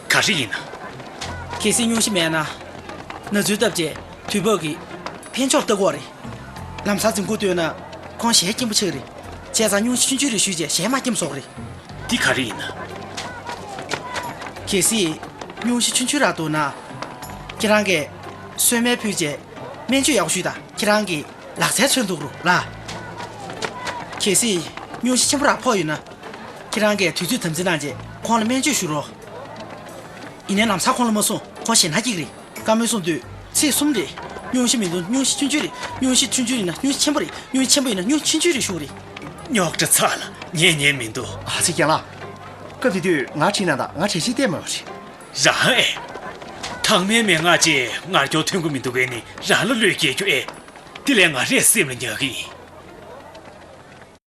ག་རེ་ཡིན་ན། གལ་སྲིད་སྙུང་གཞི་མེད་ན། ན་ཚུལ་ལྟ་བྱས་དུས་བབ་ཀྱི་ཕན་ཕྱོགས་ལ་ལྟ་དགོས་རེད། ལམ་སང་འཛིང་ཁུག་བཏོན་ན་ཁོང་ཞལ་སྐྱེན་པོ་ཆགས་ཀྱི་རེད། བྱས་ཙང་སྙུང་གཞི་ཆུང་ཆུང་རེ་ཞུས་རྗེས་ཞལ་མ་སྐྱེན་པོ་བཟོ་གི་རེད། འདི་ག་རེ་ཡིན་ན། གལ་སྲིད་སྙུང་གཞི་ཆུང་ཆུང་རག་འདུག་ན། ཁྱེད་རང་གིས་ གསོལ་སྨན་ཕུལ་རྗེས་སྨན་བཅོས་ཡག་པོ་ཞུས་དང་། ཁྱེད་རང་གི་ལག་རྩལ་མཚོན་ཐུབ་རུ་ལ། གལ་སྲིད་སྙུང་གཞི་ཆེན་པོ་རང་ཕོག་ཡོད་ན། ཁྱེད་རང་གིས་དུས་ཚོད་དམ་འཛིན་གནང་རྗེས་ཁོང་ལ་སྨན་བཅོས་ཞུ་རོགས། ཡིན་ནའི་ལམ་སང་ཁོང་ལ་མ་གསུང་། ཁོང་ཞེད་སྣང་སྐྱེ་གི་རེད། བཀའ་མོལ་གསུང་དུས་ཚིག་གསུམ་རེད། སྙུང་གཞི་མི་འདུག་སྙུང་གཞི་ཆུང་ཆུང་རེད། སྙུང་གཞི་ཆུང་ཆུང་ཡིན་ན་སྙུང་གཞི་ཆེན་པོ་རེད། སྙུང་གཞི་ཆེན་པོ་ཡིན་ན་སྙུང་གཞི་ཆུང་ཆུང་རེད་ཞུ་གི་རེད། རྙོག་དྲ་ཚ་ལ་ཉན་ཉན་མི་འདུག་ཨ་ཙི་རྒན་ལགས། སྐབས་དེ་དུས་ང་ཁྲིད་གནང་དང་། ང་གྲལ་གཞི་བལྟས་མེད་པ་རེད། རང་ཨེ། ཐང་མའི་མན་ངག་ཅིག་ངར་སྐྱོར་ཐོན་གི་མི་འདུག་གས་ནི་རང་ལ་བློས་འགེལ་རྒྱུ་ཨེ། དེ་ལས་ང་རས་སེམས་ལ་ཉར་གི་ཡིན།